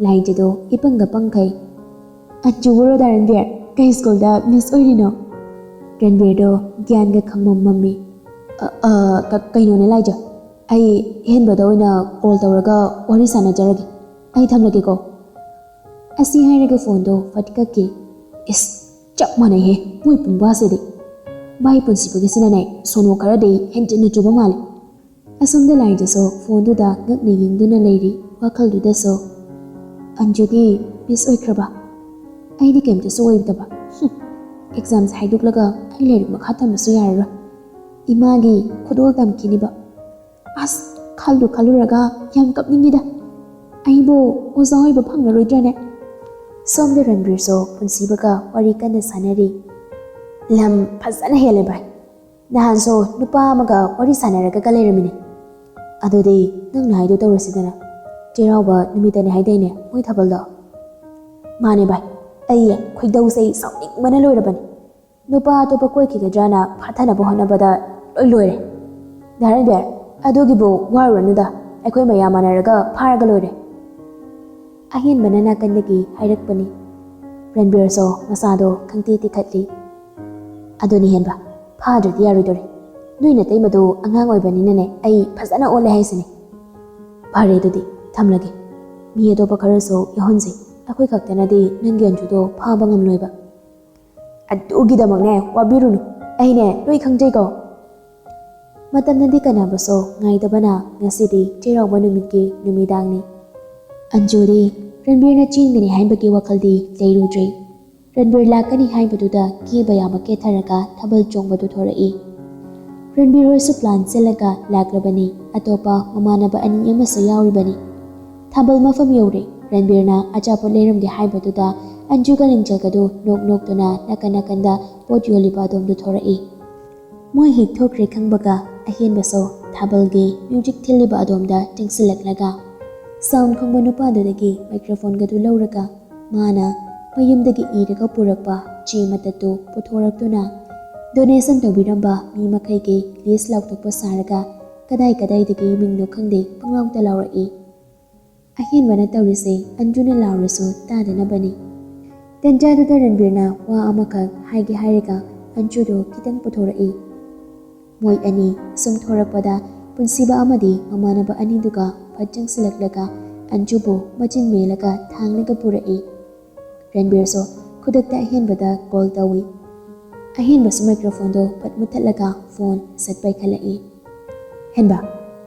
ꯂꯥꯏꯖꯗꯣ ꯏꯄꯪꯗ ꯄꯪꯈꯩ꯫ "ꯑꯆꯨꯕꯔꯣ ꯗꯥ ꯔꯟꯕꯤꯔ? ꯀꯩ ꯁ꯭ꯀꯨꯜꯗ ꯃꯤꯁ ꯑꯣꯏꯔꯤꯅꯣ?" ꯔꯟꯕꯤꯔꯗꯣ ꯒ꯭ꯌꯥꯟꯒ ꯈꯪꯃꯝ ꯃꯝꯃꯤ꯫ "ꯑ, ꯑ, ꯀ-, ꯀꯩꯅꯣꯅꯦ ꯂꯥꯏꯖ, ꯑꯩ ꯍꯦꯟꯕꯗ ꯑꯣꯏꯅ ꯀꯣꯜ ꯇꯧꯔꯒ ꯋꯥꯔꯤ ꯁꯥꯟꯅꯖꯔꯒꯦ꯫ ꯑꯩ ꯊꯝꯂꯒꯦꯀꯣ꯫" ꯑꯁꯤ ꯍꯥꯏꯔꯒ ꯐꯣꯟꯗꯣ ꯐꯠ ꯀꯛꯈꯤ꯫ "ꯏꯁ, ꯆꯞ ꯃꯥꯟꯅꯩꯍꯦ ꯃꯣꯏ ꯄꯨꯡꯕꯥꯁꯤꯗꯤ꯫ ꯚꯥꯏ ꯄꯨꯟꯁꯤꯕꯒꯤꯁꯤꯅꯅꯦ ꯁꯣꯅꯣ ꯈꯔꯗꯤ ꯍꯦꯟꯖꯤꯟꯅ ꯆꯨꯕ ꯃꯥꯜꯂꯦ꯫" ꯑꯁꯣꯝꯗ ꯂꯥꯏꯗꯁꯨ ꯐꯣꯟꯗꯨꯗ ꯉꯛꯅ ꯌꯦꯡꯗꯨꯅ ꯂꯩꯔꯤ꯫ ꯋꯥꯈꯜꯗꯨꯗꯁꯨ, "ꯑꯟꯖꯨꯗꯤ ꯃꯤꯁ ꯑꯣꯏꯈ꯭ꯔꯕ? ꯑꯩꯗꯤ ꯀꯩꯝꯇꯁꯨ ꯑꯣꯏꯗꯕ꯫ ꯍꯨꯝ, ꯑꯦꯛꯖꯥꯝꯁꯦ ꯍꯥꯏꯗꯣꯛꯂꯒ ꯑꯩ ꯂꯥꯏꯔꯤꯛ ꯃꯈꯥ ꯇꯝꯕꯁꯨ ꯌꯥꯔꯔꯣꯏ꯫ ꯏꯃꯥꯒꯤ ꯈꯨꯗꯣꯜ ꯇꯝꯈꯤꯅꯤꯕ꯫ ꯑꯁ, ꯈꯜꯂꯨ ꯈꯜꯂꯨꯔꯒ ꯌꯥꯝ ꯀꯞꯅꯤꯡꯉꯤꯗ꯫ ꯑꯩꯕꯨ ꯑꯣꯖꯥ ꯑꯣꯏꯕ ꯐꯪꯂꯔꯣꯏꯗ꯭ꯔꯅꯦ?" ꯁꯣꯝꯗ ꯔꯟꯕꯤꯔꯁꯨ ꯄꯨꯟꯁꯤꯕꯒ ꯋꯥꯔꯤ ꯀꯟꯅ ꯁꯥꯟꯅꯔꯤ꯫ "ꯂꯝ ꯐꯖꯅ ꯍꯦꯜꯂꯦ ꯚꯥꯏ꯫ ꯅꯍꯥꯟꯁꯨ ꯅꯨꯄꯥ ꯑꯃꯒ ꯋꯥꯔꯤ ꯁꯥꯟꯅꯔꯒ ꯂꯩꯔꯝꯃꯤꯅꯦ꯫ ꯑꯗꯨꯗꯤ ꯅꯪꯅ ꯍꯥꯏꯗꯣ ꯇꯧꯔꯁꯤꯗꯅ꯫ ꯆꯩꯔꯥꯎꯕ ꯅꯨꯃꯤꯠꯇꯅꯦ ꯍꯥꯏꯗꯥꯏꯅꯦ ꯃꯣꯏ ꯊꯥꯕꯜꯗꯣ?" "ꯃꯥꯅꯦ ꯚꯥꯏ, ꯑꯩ ꯈꯣꯏꯗꯧꯁꯦ ꯁꯥꯎꯅꯤꯡꯕꯅ ꯂꯣꯏꯔꯕꯅꯤ꯫ ꯅꯨꯄꯥ ꯑꯇꯣꯞꯄ ꯀꯣꯏꯈꯤꯒꯗ꯭ꯔꯅ ꯐꯥꯊꯅꯕ ꯍꯣꯠꯅꯕꯗ ꯂꯣꯏ ꯂꯣꯏꯔꯦ꯫ ꯗꯥ ꯔꯟꯕꯤꯔ, ꯑꯗꯨꯒꯤꯕꯨ ꯋꯥꯔꯨꯔꯅꯨꯗ, ꯑꯩꯈꯣꯏ ꯃꯌꯥꯝ ꯃꯥꯟꯅꯔꯒ ꯐꯥꯔꯒ ꯂꯣꯏꯔꯦ꯫" ꯑꯍꯦꯟꯕꯅ ꯅꯥꯀꯟꯗꯒꯤ ꯍꯥꯏꯔꯛꯄꯅꯤ꯫ ꯔꯟꯕꯤꯔꯁꯨ ꯃꯁꯥꯗꯣ ꯈꯪꯇꯤ ꯇꯤꯈꯠꯂꯤ꯫ "ꯑꯗꯨꯅꯤ ꯍꯦꯟꯕ, ꯐꯥꯗ꯭ꯔꯗꯤ ꯌꯥꯔꯣꯏꯗꯣꯔꯤ꯫ ꯅꯣꯏ ꯅꯇꯩꯃꯗꯨ ꯑꯉꯥꯡ ꯑꯣꯏꯕꯅꯤꯅꯅꯦ ꯑꯩ ꯐꯖꯅ ꯑꯣꯠꯂꯦ ꯍꯥꯏꯁꯤꯅꯤ꯫ ꯐꯔꯦ ꯑꯗꯨꯗꯤ, ꯊꯝꯂꯒꯦ꯫ ꯃꯤ ꯑꯇꯣꯞꯄ ꯈꯔꯁꯨ ꯌꯥꯎꯍꯟꯁꯤ꯫ ꯑꯩꯈꯣꯏ ꯈꯛꯇꯅꯗꯤ ꯅꯪꯒꯤ ꯑꯟꯖꯨꯗꯣ ꯐꯥꯕ ꯉꯝꯂꯣꯏꯕ꯫" "ꯑꯗꯨꯒꯤꯗꯃꯛꯅꯦ ꯋꯥꯕꯤꯔꯨꯅꯨ, ꯑꯩꯅꯦ ꯂꯣꯏ ꯈꯪꯖꯩꯀꯣ꯫" ꯃꯇꯝꯅꯗꯤ ꯀꯅꯥꯕꯨꯁꯨ ꯉꯥꯏꯗꯕꯅ ꯉꯁꯤꯗꯤ ꯆꯩꯔꯥꯎꯕ ꯅꯨꯃꯤꯠꯀꯤ ꯅꯨꯃꯤꯗꯥꯡꯅꯤ꯫ ꯑꯟꯖꯨꯗꯤ ꯔꯟꯕꯤꯔꯅ ꯆꯦꯟꯒꯅꯤ ꯍꯥꯏꯕꯒꯤ ꯋꯥꯈꯜꯗꯤ ꯂꯩꯔꯨꯗ꯭ꯔꯦ꯫ ꯔꯟꯕꯤꯔ ꯂꯥꯛꯀꯅꯤ ꯍꯥꯏꯕꯗꯨꯗ ꯀꯦꯕ ꯌꯥꯕ ꯀꯦꯊꯔꯒ ꯊꯥꯕꯜ ꯆꯣꯡꯕꯗꯨ ꯊꯣꯔꯛꯏ꯫ ꯔꯟꯕꯤꯔ ꯍꯣꯏꯁꯨ ꯄ꯭ꯂꯥꯟ ꯁꯤꯜꯂꯒ ꯂꯥꯛꯂꯕꯅꯤ꯫ ꯑꯇꯣꯞꯄ ꯃꯃꯥꯟꯅꯕ ꯑꯅꯤ ꯑꯃꯁꯨ ꯌꯥꯎꯔꯤꯕꯅꯤ꯫ ꯊꯥꯕꯜ ꯃꯐꯝ ꯌꯧꯔꯦ꯫ ꯔꯟꯕꯤꯔꯅ ꯑꯆꯥꯄꯣꯠ ꯂꯩꯔꯝꯒꯦ ꯍꯥꯏꯕꯗꯨꯗ ꯑꯟꯖꯨꯒ ꯂꯤꯡꯖꯦꯜꯒꯗꯨ ꯅꯣꯛ ꯅꯣꯛꯇꯨꯅ ꯅꯥꯀꯟ ꯅꯥꯀꯟꯗ ꯄꯣꯠ ꯌꯣꯜꯂꯤꯕ ꯑꯗꯣꯝꯗꯨ ꯊꯣꯔꯛꯏ꯫ ꯃꯣꯏ ꯍꯦꯛ ꯊꯣꯛꯈ꯭ꯔꯦ ꯈꯪꯕꯒ ꯑꯍꯦꯟꯕꯁꯨ ꯊꯥꯕꯜꯒꯤ ꯃ꯭ꯌꯨꯖꯤꯛ ꯊꯤꯜꯂꯤꯕ ꯑꯗꯣꯝꯗ ꯆꯪꯁꯤꯜꯂꯛꯂꯒ ꯁꯥꯎꯟ ꯈꯪꯕ ꯅꯨꯄꯥꯗꯨꯗꯒꯤ ꯃꯥꯏꯀ꯭ꯔꯣꯐꯣꯟꯒꯗꯨ ꯂꯧꯔꯒ ꯃꯥꯅ ꯃꯌꯨꯝꯗꯒꯤ ꯏꯔꯒ ꯄꯨꯔꯛꯄ ꯆꯦ ꯃꯇꯠꯇꯨ ꯄꯨꯊꯣꯔꯛꯇꯨꯅ ꯗꯣꯅꯦꯁꯟ ꯇꯧꯕꯤꯔꯝꯕ ꯃꯤ ꯃꯈꯩꯒꯤ ꯂꯤꯁ ꯂꯥꯎꯊꯣꯛꯄ ꯁꯥꯔꯒ ꯀꯗꯥꯏ ꯀꯗꯥꯏꯗꯒꯤ ꯃꯤꯡꯅꯣ ꯈꯪꯗꯦ ꯄꯪꯂꯥꯎꯗ ꯂꯥꯎꯔꯛꯏ꯫ ꯑꯍꯦꯟꯕꯅ ꯇꯧꯔꯤꯁꯦ ꯑꯟꯖꯨꯅ ꯂꯥꯎꯔꯁꯨ ꯇꯥꯗꯅꯕꯅꯤ꯫ ꯇꯟꯖꯥꯗꯨꯗ ꯔꯟꯕꯤꯔꯅ ꯋꯥ ꯑꯃꯈꯛ ꯍꯥꯏꯒꯦ ꯍꯥꯏꯔꯒ ꯑꯟꯖꯨꯗꯨ ꯈꯤꯇꯪ ꯄꯨꯊꯣꯔꯛꯏ꯫ ꯃꯣꯏ ꯑꯅꯤ ꯁꯨꯝ ꯊꯣꯔꯛꯄꯗ ꯄꯨꯟꯁꯤꯕ ꯑꯃꯗꯤ ꯃꯃꯥꯟꯅꯕ ꯑꯅꯤꯗꯨꯒ ꯐꯠ ꯆꯪꯁꯤꯜꯂꯛꯂꯒ ꯑꯟꯖꯨꯕꯨ ꯃꯆꯤꯟ ꯃꯦꯜꯂꯒ ꯊꯥꯡꯂꯒ ꯄꯨꯔꯛꯏ꯫ ꯔꯟꯕꯤꯔꯁꯨ ꯈꯨꯗꯛꯇ ꯑꯍꯦꯟꯕꯗ ꯀꯣꯜ ꯇꯧꯏ꯫ ꯑꯍꯦꯟꯕꯁꯨ ꯃꯥꯏꯀ꯭ꯔꯣꯐꯣꯟꯗꯣ ꯐꯠ ꯃꯨꯠꯊꯠꯂꯒ ꯐꯣꯟ ꯁꯠ ꯄꯥꯏꯈꯠꯂꯛꯏ꯫ "ꯍꯦꯟꯕ,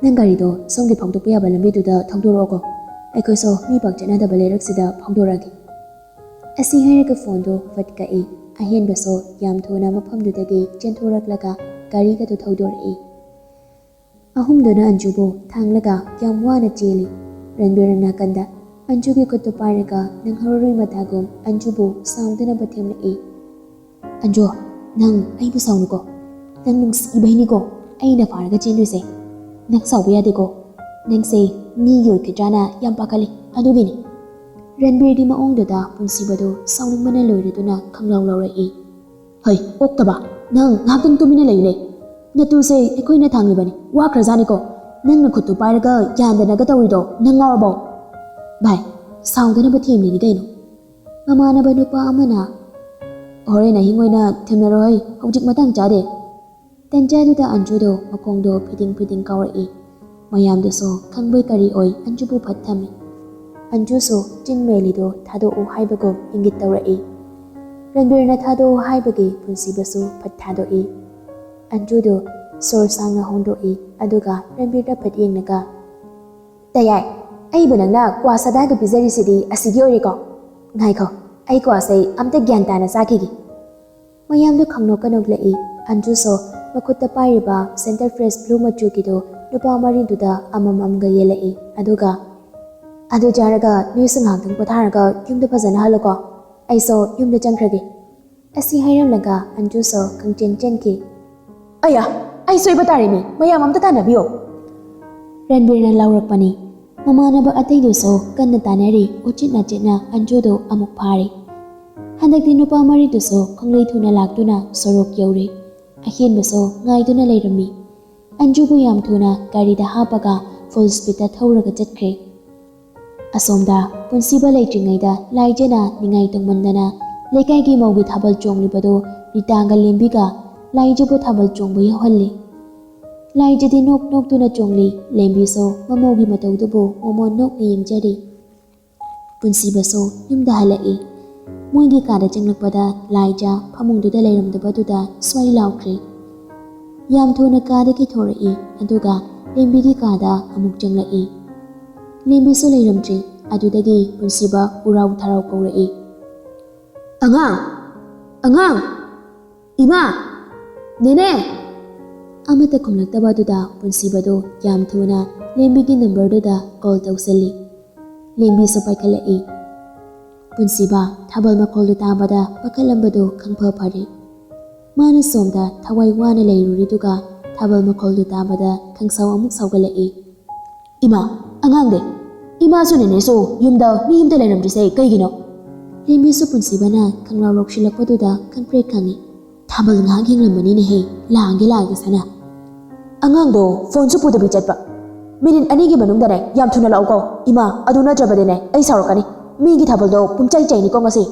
ꯅꯪ ꯒꯥꯔꯤꯗꯣ ꯁꯣꯝꯒꯤ ꯐꯥꯎꯗꯣꯛꯄ ꯌꯥꯕ ꯂꯝꯕꯤꯗꯨꯗ ꯊꯧꯗꯣꯔꯛꯑꯣꯀꯣ꯫ ꯑꯩꯈꯣꯏꯁꯨ ꯃꯤ ꯄꯥꯛ ꯆꯠꯅꯗꯕ ꯂꯩꯔꯛꯁꯤꯗ ꯐꯥꯎꯗꯣꯔꯛꯑꯒꯦ꯫" ꯑꯁꯤ ꯍꯥꯏꯔꯒ ꯐꯣꯟꯗꯣ ꯐꯠ ꯀꯛꯏ꯫ ꯑꯍꯦꯟꯕꯁꯨ ꯌꯥꯝ ꯊꯨꯅ ꯃꯐꯝꯗꯨꯗꯒꯤ ꯆꯦꯟꯊꯣꯔꯛꯂꯒ ꯒꯥꯔꯤꯒꯗꯨ ꯊꯧꯗꯣꯔꯛꯏ꯫ ꯑꯍꯨꯝꯗꯨꯅ ꯑꯟꯖꯨꯕꯨ ꯊꯥꯡꯂꯒ ꯌꯥꯝ ꯋꯥꯅ ꯆꯦꯜꯂꯤ꯫ ꯔꯟꯕꯤꯔꯅ ꯅꯥꯀꯟꯗ ꯑꯟꯖꯨꯒꯤ ꯈꯨꯠꯇꯨ ꯄꯥꯏꯔꯒ ꯅꯪꯍꯧꯔꯔꯣꯏ ꯃꯇꯥꯒꯨꯝ ꯑꯟꯖꯨꯕꯨ ꯁꯥꯎꯗꯅꯕ ꯊꯦꯝꯂꯛꯏ꯫ "ꯑꯟꯖꯨ, ꯅꯪ ꯑꯩꯕꯨ ꯁꯥꯎꯅꯨꯀꯣ꯫ ꯅꯪ ꯅꯨꯡꯁꯤꯕꯩꯅꯤꯀꯣ ꯑꯩꯅ ꯐꯥꯔꯒ ꯆꯦꯟꯗꯣꯏꯁꯦ꯫ ꯅꯪ ꯁꯥꯎꯕ ꯌꯥꯗꯦꯀꯣ꯫ ꯅꯪꯁꯦ ꯃꯤꯒꯤ ꯑꯣꯏꯈꯤꯗ꯭ꯔꯥꯅ ꯌꯥꯝ ꯄꯥꯈꯠꯂꯤ, ꯑꯗꯨꯒꯤꯅꯤ꯫" ꯔꯟꯕꯤꯔꯒꯤ ꯃꯑꯣꯡꯗꯨꯗ ꯄꯨꯟꯁꯤꯕꯗꯨ ꯁꯥꯎꯅꯤꯡꯕꯅ ꯂꯣꯏꯔꯗꯨꯅ ꯈꯪꯂꯥꯎ ꯂꯥꯎꯔꯛꯏ꯫ "ꯍꯩ, ꯑꯣꯛꯇꯕ! ꯅꯪ ꯉꯥꯏꯍꯥꯛꯇꯪ ꯇꯨꯃꯤꯟꯅ ꯂꯩꯌꯨꯅꯦ꯫ ꯅꯇꯨꯁꯦ ꯑꯩꯈꯣꯏꯅ ꯊꯥꯡꯂꯤꯕꯅꯤ, ꯋꯥꯈ꯭ꯔꯖꯥꯠꯅꯤꯀꯣ꯫ ꯅꯪ ꯅꯈꯨꯠꯇꯨ ꯄꯥꯏꯔꯒ ꯌꯥꯟꯗꯅꯒ ꯇꯧꯔꯤꯗꯣ ꯅꯪ ꯉꯥꯎꯔꯕꯣ?" "ꯚꯥꯏ, ꯁꯥꯎꯗꯅꯕ ꯊꯦꯝꯂꯤꯅꯤ ꯀꯩꯅꯣ꯫" ꯃꯃꯥꯟꯅꯕ ꯅꯨꯄꯥ ꯑꯃꯅ, "ꯍꯣꯔꯦꯟ ꯑꯍꯤꯡ ꯑꯣꯏꯅ ꯊꯦꯝꯅꯔꯣ ꯍꯩ, ꯍꯧꯖꯤꯛ ꯃꯇꯥꯡ ꯆꯥꯗꯦ꯫" ꯇꯟꯖꯥꯗꯨꯗ ꯑꯟꯖꯨꯗꯣ ꯃꯈꯣꯡꯗꯣ ꯐꯤꯗꯤꯡ ꯐꯤꯗꯤꯡ ꯀꯥꯎꯔꯛꯏ꯫ ꯃꯌꯥꯝꯗꯨꯁꯨ ꯈꯪꯕꯣꯏ ꯀꯔꯤ ꯑꯣꯏ ꯑꯟꯖꯨꯕꯨ ꯐꯠ ꯊꯝꯃꯤ꯫ ꯑꯟꯖꯨꯁꯨ ꯆꯤꯟ ꯃꯦꯜꯂꯤꯗꯣ ꯊꯥꯗꯣꯛꯎ ꯍꯥꯏꯕꯒꯨꯝ ꯏꯪꯒꯤꯠ ꯇꯧꯔꯛꯏ꯫ ꯔꯟꯕꯤꯔꯅ ꯊꯥꯗꯣꯛꯎ ꯍꯥꯏꯕꯒꯤ ꯄꯨꯟꯁꯤꯕꯁꯨ ꯐꯠ ꯊꯥꯗꯣꯛꯏ꯫ ꯑꯟꯖꯨꯗꯨ ꯁꯣꯔ ꯁꯥꯡꯅ ꯍꯣꯟꯗꯣꯛꯏ, ꯑꯗꯨꯒ ꯔꯟꯕꯤꯔꯗ ꯐꯠ ꯌꯦꯡꯂꯒ, "ꯇꯌꯥꯏ, ꯑꯩꯕꯨ ꯅꯪꯅ ꯀ꯭ꯋꯥ ꯁꯗꯥꯒ ꯄꯤꯖꯔꯤꯁꯤꯗꯤ ꯑꯁꯤꯒꯤ ꯑꯣꯏꯔꯦꯀꯣ? ꯉꯥꯏꯈꯣ, ꯑꯩ ꯀ꯭ꯋꯥꯁꯦ ꯑꯝꯇ ꯒ꯭ꯌꯥꯟ ꯇꯥꯅ ꯆꯥꯈꯤꯒꯦ꯫" ꯃꯌꯥꯝꯗꯨ ꯈꯪꯅꯣꯛꯀ ꯅꯣꯛꯂꯛꯏ꯫ ꯑꯟꯖꯨꯁꯨ ꯃꯈꯨꯠꯇ ꯄꯥꯏꯔꯤꯕ ꯁꯦꯟꯇꯔ ꯐ꯭ꯔꯦꯁ ꯕ꯭ꯂꯨ ꯃꯆꯨꯒꯤꯗꯨ ꯅꯨꯄꯥ ꯃꯔꯤꯗꯨꯗ ꯑꯃꯃꯝꯒ ꯌꯦꯜꯂꯛꯏ꯫ ꯑꯗꯨꯒ, "ꯑꯗꯨ ꯆꯥꯔꯒ ꯅꯣꯏꯁꯨ ꯉꯥꯏꯍꯥꯛꯇꯪ ꯄꯣꯊꯥꯔꯒ ꯌꯨꯝꯗ ꯐꯖꯅ ꯍꯜꯂꯨꯀꯣ꯫ ꯑꯩꯁꯨ ꯌꯨꯝꯗ ꯆꯪꯈ꯭ꯔꯒꯦ꯫ ꯑꯁꯤ ꯍꯥꯏꯔꯝꯂꯒ ꯑꯟꯖꯨꯁꯨ ꯈꯪꯆꯦꯟ ꯆꯦꯟꯈꯤ꯫ ꯑꯌꯥ, ꯑꯩ ꯁꯣꯏꯕ ꯇꯥꯔꯦꯅꯦ, ꯃꯌꯥꯝ ꯑꯝꯇ ꯇꯥꯟꯅꯕꯤꯌꯣ꯫ ꯔꯟꯕꯤꯔꯅ ꯂꯥꯎꯔꯛꯄꯅꯤ꯫ ꯃꯃꯥꯟꯅꯕ ꯑꯇꯩꯗꯨꯁꯨ ꯀꯟꯅ ꯇꯥꯟꯅꯔꯤ꯫ ꯎꯆꯤꯠ ꯅꯥꯆꯤꯠꯅ ꯑꯟꯖꯨꯗꯨ ꯑꯃꯨꯛ ꯐꯥꯔꯦ꯫ ꯍꯟꯗꯛꯇꯤ ꯅꯨꯄꯥ ꯃꯔꯤꯗꯨꯁꯨ ꯈꯪꯂꯩ ꯊꯨꯅ ꯂꯥꯛꯇꯨꯅ ꯁꯣꯔꯣꯛ ꯌꯧꯔꯦ꯫ ꯑꯍꯦꯟꯕꯁꯨ ꯉꯥꯏꯗꯨꯅ ꯂꯩꯔꯝꯃꯤ꯫ ꯑꯟꯖꯨꯕꯨ ꯌꯥꯝ ꯊꯨꯅ ꯒꯥꯔꯤꯗ ꯍꯥꯞꯄꯒ ꯐꯨꯜ ꯁ꯭ꯄꯤꯗꯇ ꯊꯧꯔꯒ ꯆꯠꯈ꯭ꯔꯦ꯫ ꯑꯁꯣꯝꯗ ꯄꯨꯟꯁꯤꯕ ꯂꯩꯇ꯭ꯔꯤꯉꯩꯗ ꯂꯥꯏꯖꯅ ꯅꯤꯡꯉꯥꯏ ꯇꯧꯃꯟꯗꯅ ꯂꯩꯀꯥꯏꯒꯤ ꯃꯧꯒꯤ ꯊꯥꯕꯜ ꯆꯣꯡꯂꯤꯕꯗꯨ ꯔꯤꯇꯥꯒ ꯂꯦꯝꯕꯤꯒ ꯂꯥꯏꯖꯕꯨ ꯊꯥꯕꯜ ꯆꯣꯡꯕ ꯌꯥꯎꯍꯜꯂꯤ꯫ ꯂꯥꯏꯖꯗꯤ ꯅꯣꯛ ꯅꯣꯛꯇꯨꯅ ꯆꯣꯡꯂꯤ꯫ ꯂꯦꯝꯕꯤꯁꯨ ꯃꯃꯧꯒꯤ ꯃꯇꯧꯗꯨꯕꯨ ꯃꯣꯃꯣꯟ ꯅꯣꯛꯅ ꯌꯦꯡꯖꯔꯤ꯫ ꯄꯨꯟꯁꯤꯕꯁꯨ ꯌꯨꯝꯗ ꯍꯜꯂꯛꯏ꯫ ꯃꯣꯏꯒꯤ ꯀꯥꯗ ꯆꯪꯂꯛꯄꯗ ꯂꯥꯏꯖ ꯐꯃꯨꯡꯗꯨꯗ ꯂꯩꯔꯝꯗꯕꯗꯨꯗ ꯁ꯭ꯋꯥꯏ ꯂꯥꯎꯈ꯭ꯔꯦ꯫ ꯌꯥꯝ ꯊꯨꯅ ꯀꯥꯗꯒꯤ ꯊꯣꯔꯛꯏ, ꯑꯗꯨꯒ ꯂꯦꯝꯕꯤꯒꯤ ꯀꯥꯗ ꯑꯃꯨꯛ ꯆꯪꯂꯛꯏ꯫ ꯂꯦꯝꯕꯤꯁꯨ ꯂꯩꯔꯝꯗ꯭ꯔꯤ꯫ ꯑꯗꯨꯗꯒꯤ ꯄꯨꯟꯁꯤꯕ ꯎꯔꯥꯎ ꯊꯔꯥꯎ ꯀꯧꯔꯛꯏ꯫ "ꯑꯉꯥꯡ! ꯑꯉꯥꯡ! ꯏꯃꯥ! ꯅꯦꯅꯦ!" ꯑꯃꯠꯇ ꯈꯨꯝꯂꯛꯇꯕ ꯑꯗꯨꯗ ꯄꯨꯟꯁꯤꯕꯗꯨ ꯌꯥꯝ ꯊꯨꯅ ꯂꯦꯝꯕꯤꯒꯤ ꯅꯝꯕꯔꯗꯨꯗ ꯀꯣꯜ ꯇꯧꯁꯤꯜꯂꯤ꯫ ꯂꯦꯝꯕꯤꯁꯨ ꯄꯥꯏꯈꯠꯂꯛꯏ꯫ ꯄꯨꯟꯁꯤꯕ ꯊꯥꯕꯜ ꯃꯈꯣꯜꯗꯨ ꯇꯥꯕꯗ ꯄꯥꯈꯠꯂꯝꯕꯗꯨ ꯈꯪꯐ ꯐꯔꯦ꯫ ꯃꯥꯅ ꯁꯣꯝꯗ ꯊꯋꯥꯏ ꯋꯥꯅ ꯂꯩꯔꯨꯔꯤꯗꯨꯒ ꯊꯥꯕꯜ ꯃꯈꯣꯜꯗꯨ ꯇꯥꯕꯗ ꯈꯪꯁꯥꯎ ꯑꯃꯨꯛ ꯁꯥꯎꯒꯠꯂꯛꯏ꯫ "ꯏꯃꯥ, ꯑꯉꯥꯡꯗꯤ? ꯏꯃꯥꯁꯨ ꯅꯦꯅꯦꯁꯨ ꯌꯨꯝꯗ ꯃꯤ ꯑꯃꯇ ꯂꯩꯔꯝꯗ꯭ꯔꯤꯁꯦ ꯀꯩꯒꯤꯅꯣ?" ꯂꯦꯝꯕꯤꯁꯨ ꯄꯨꯟꯁꯤꯕꯅ ꯈꯪꯂꯥꯎ ꯂꯧꯁꯤꯜꯂꯛꯄꯗꯨꯗ ꯈꯪꯄ꯭ꯔꯦꯛ ꯈꯪꯉꯤ꯫ "ꯊꯥꯕꯜ ꯉꯥꯏꯍꯥꯛ ꯌꯦꯡꯂꯝꯕꯅꯤꯅꯦꯍꯦ, ꯂꯥꯡꯒꯦ ꯂꯥꯡꯒꯦ ꯁꯅ꯫ ꯑꯉꯥꯡꯗꯣ ꯐꯣꯟꯁꯨ ꯄꯨꯗꯕꯤ ꯆꯠꯄ꯫ ꯃꯤꯅꯤꯠ ꯑꯅꯤꯒꯤ ꯃꯅꯨꯡꯗꯅꯦ ꯌꯥꯝ ꯊꯨꯅ ꯂꯥꯛꯎꯀꯣ꯫ ꯏꯃꯥ, ꯑꯗꯨ ꯅꯠꯇ꯭ꯔꯕꯗꯤꯅꯦ ꯑꯩ ꯁꯥꯎꯔꯛꯀꯅꯤ꯫ ꯃꯤꯒꯤ ꯊꯥꯕꯜꯗꯣ ꯄꯨꯡꯆꯥꯏ ꯆꯥꯏꯅꯤꯀꯣ ꯉꯁꯤ꯫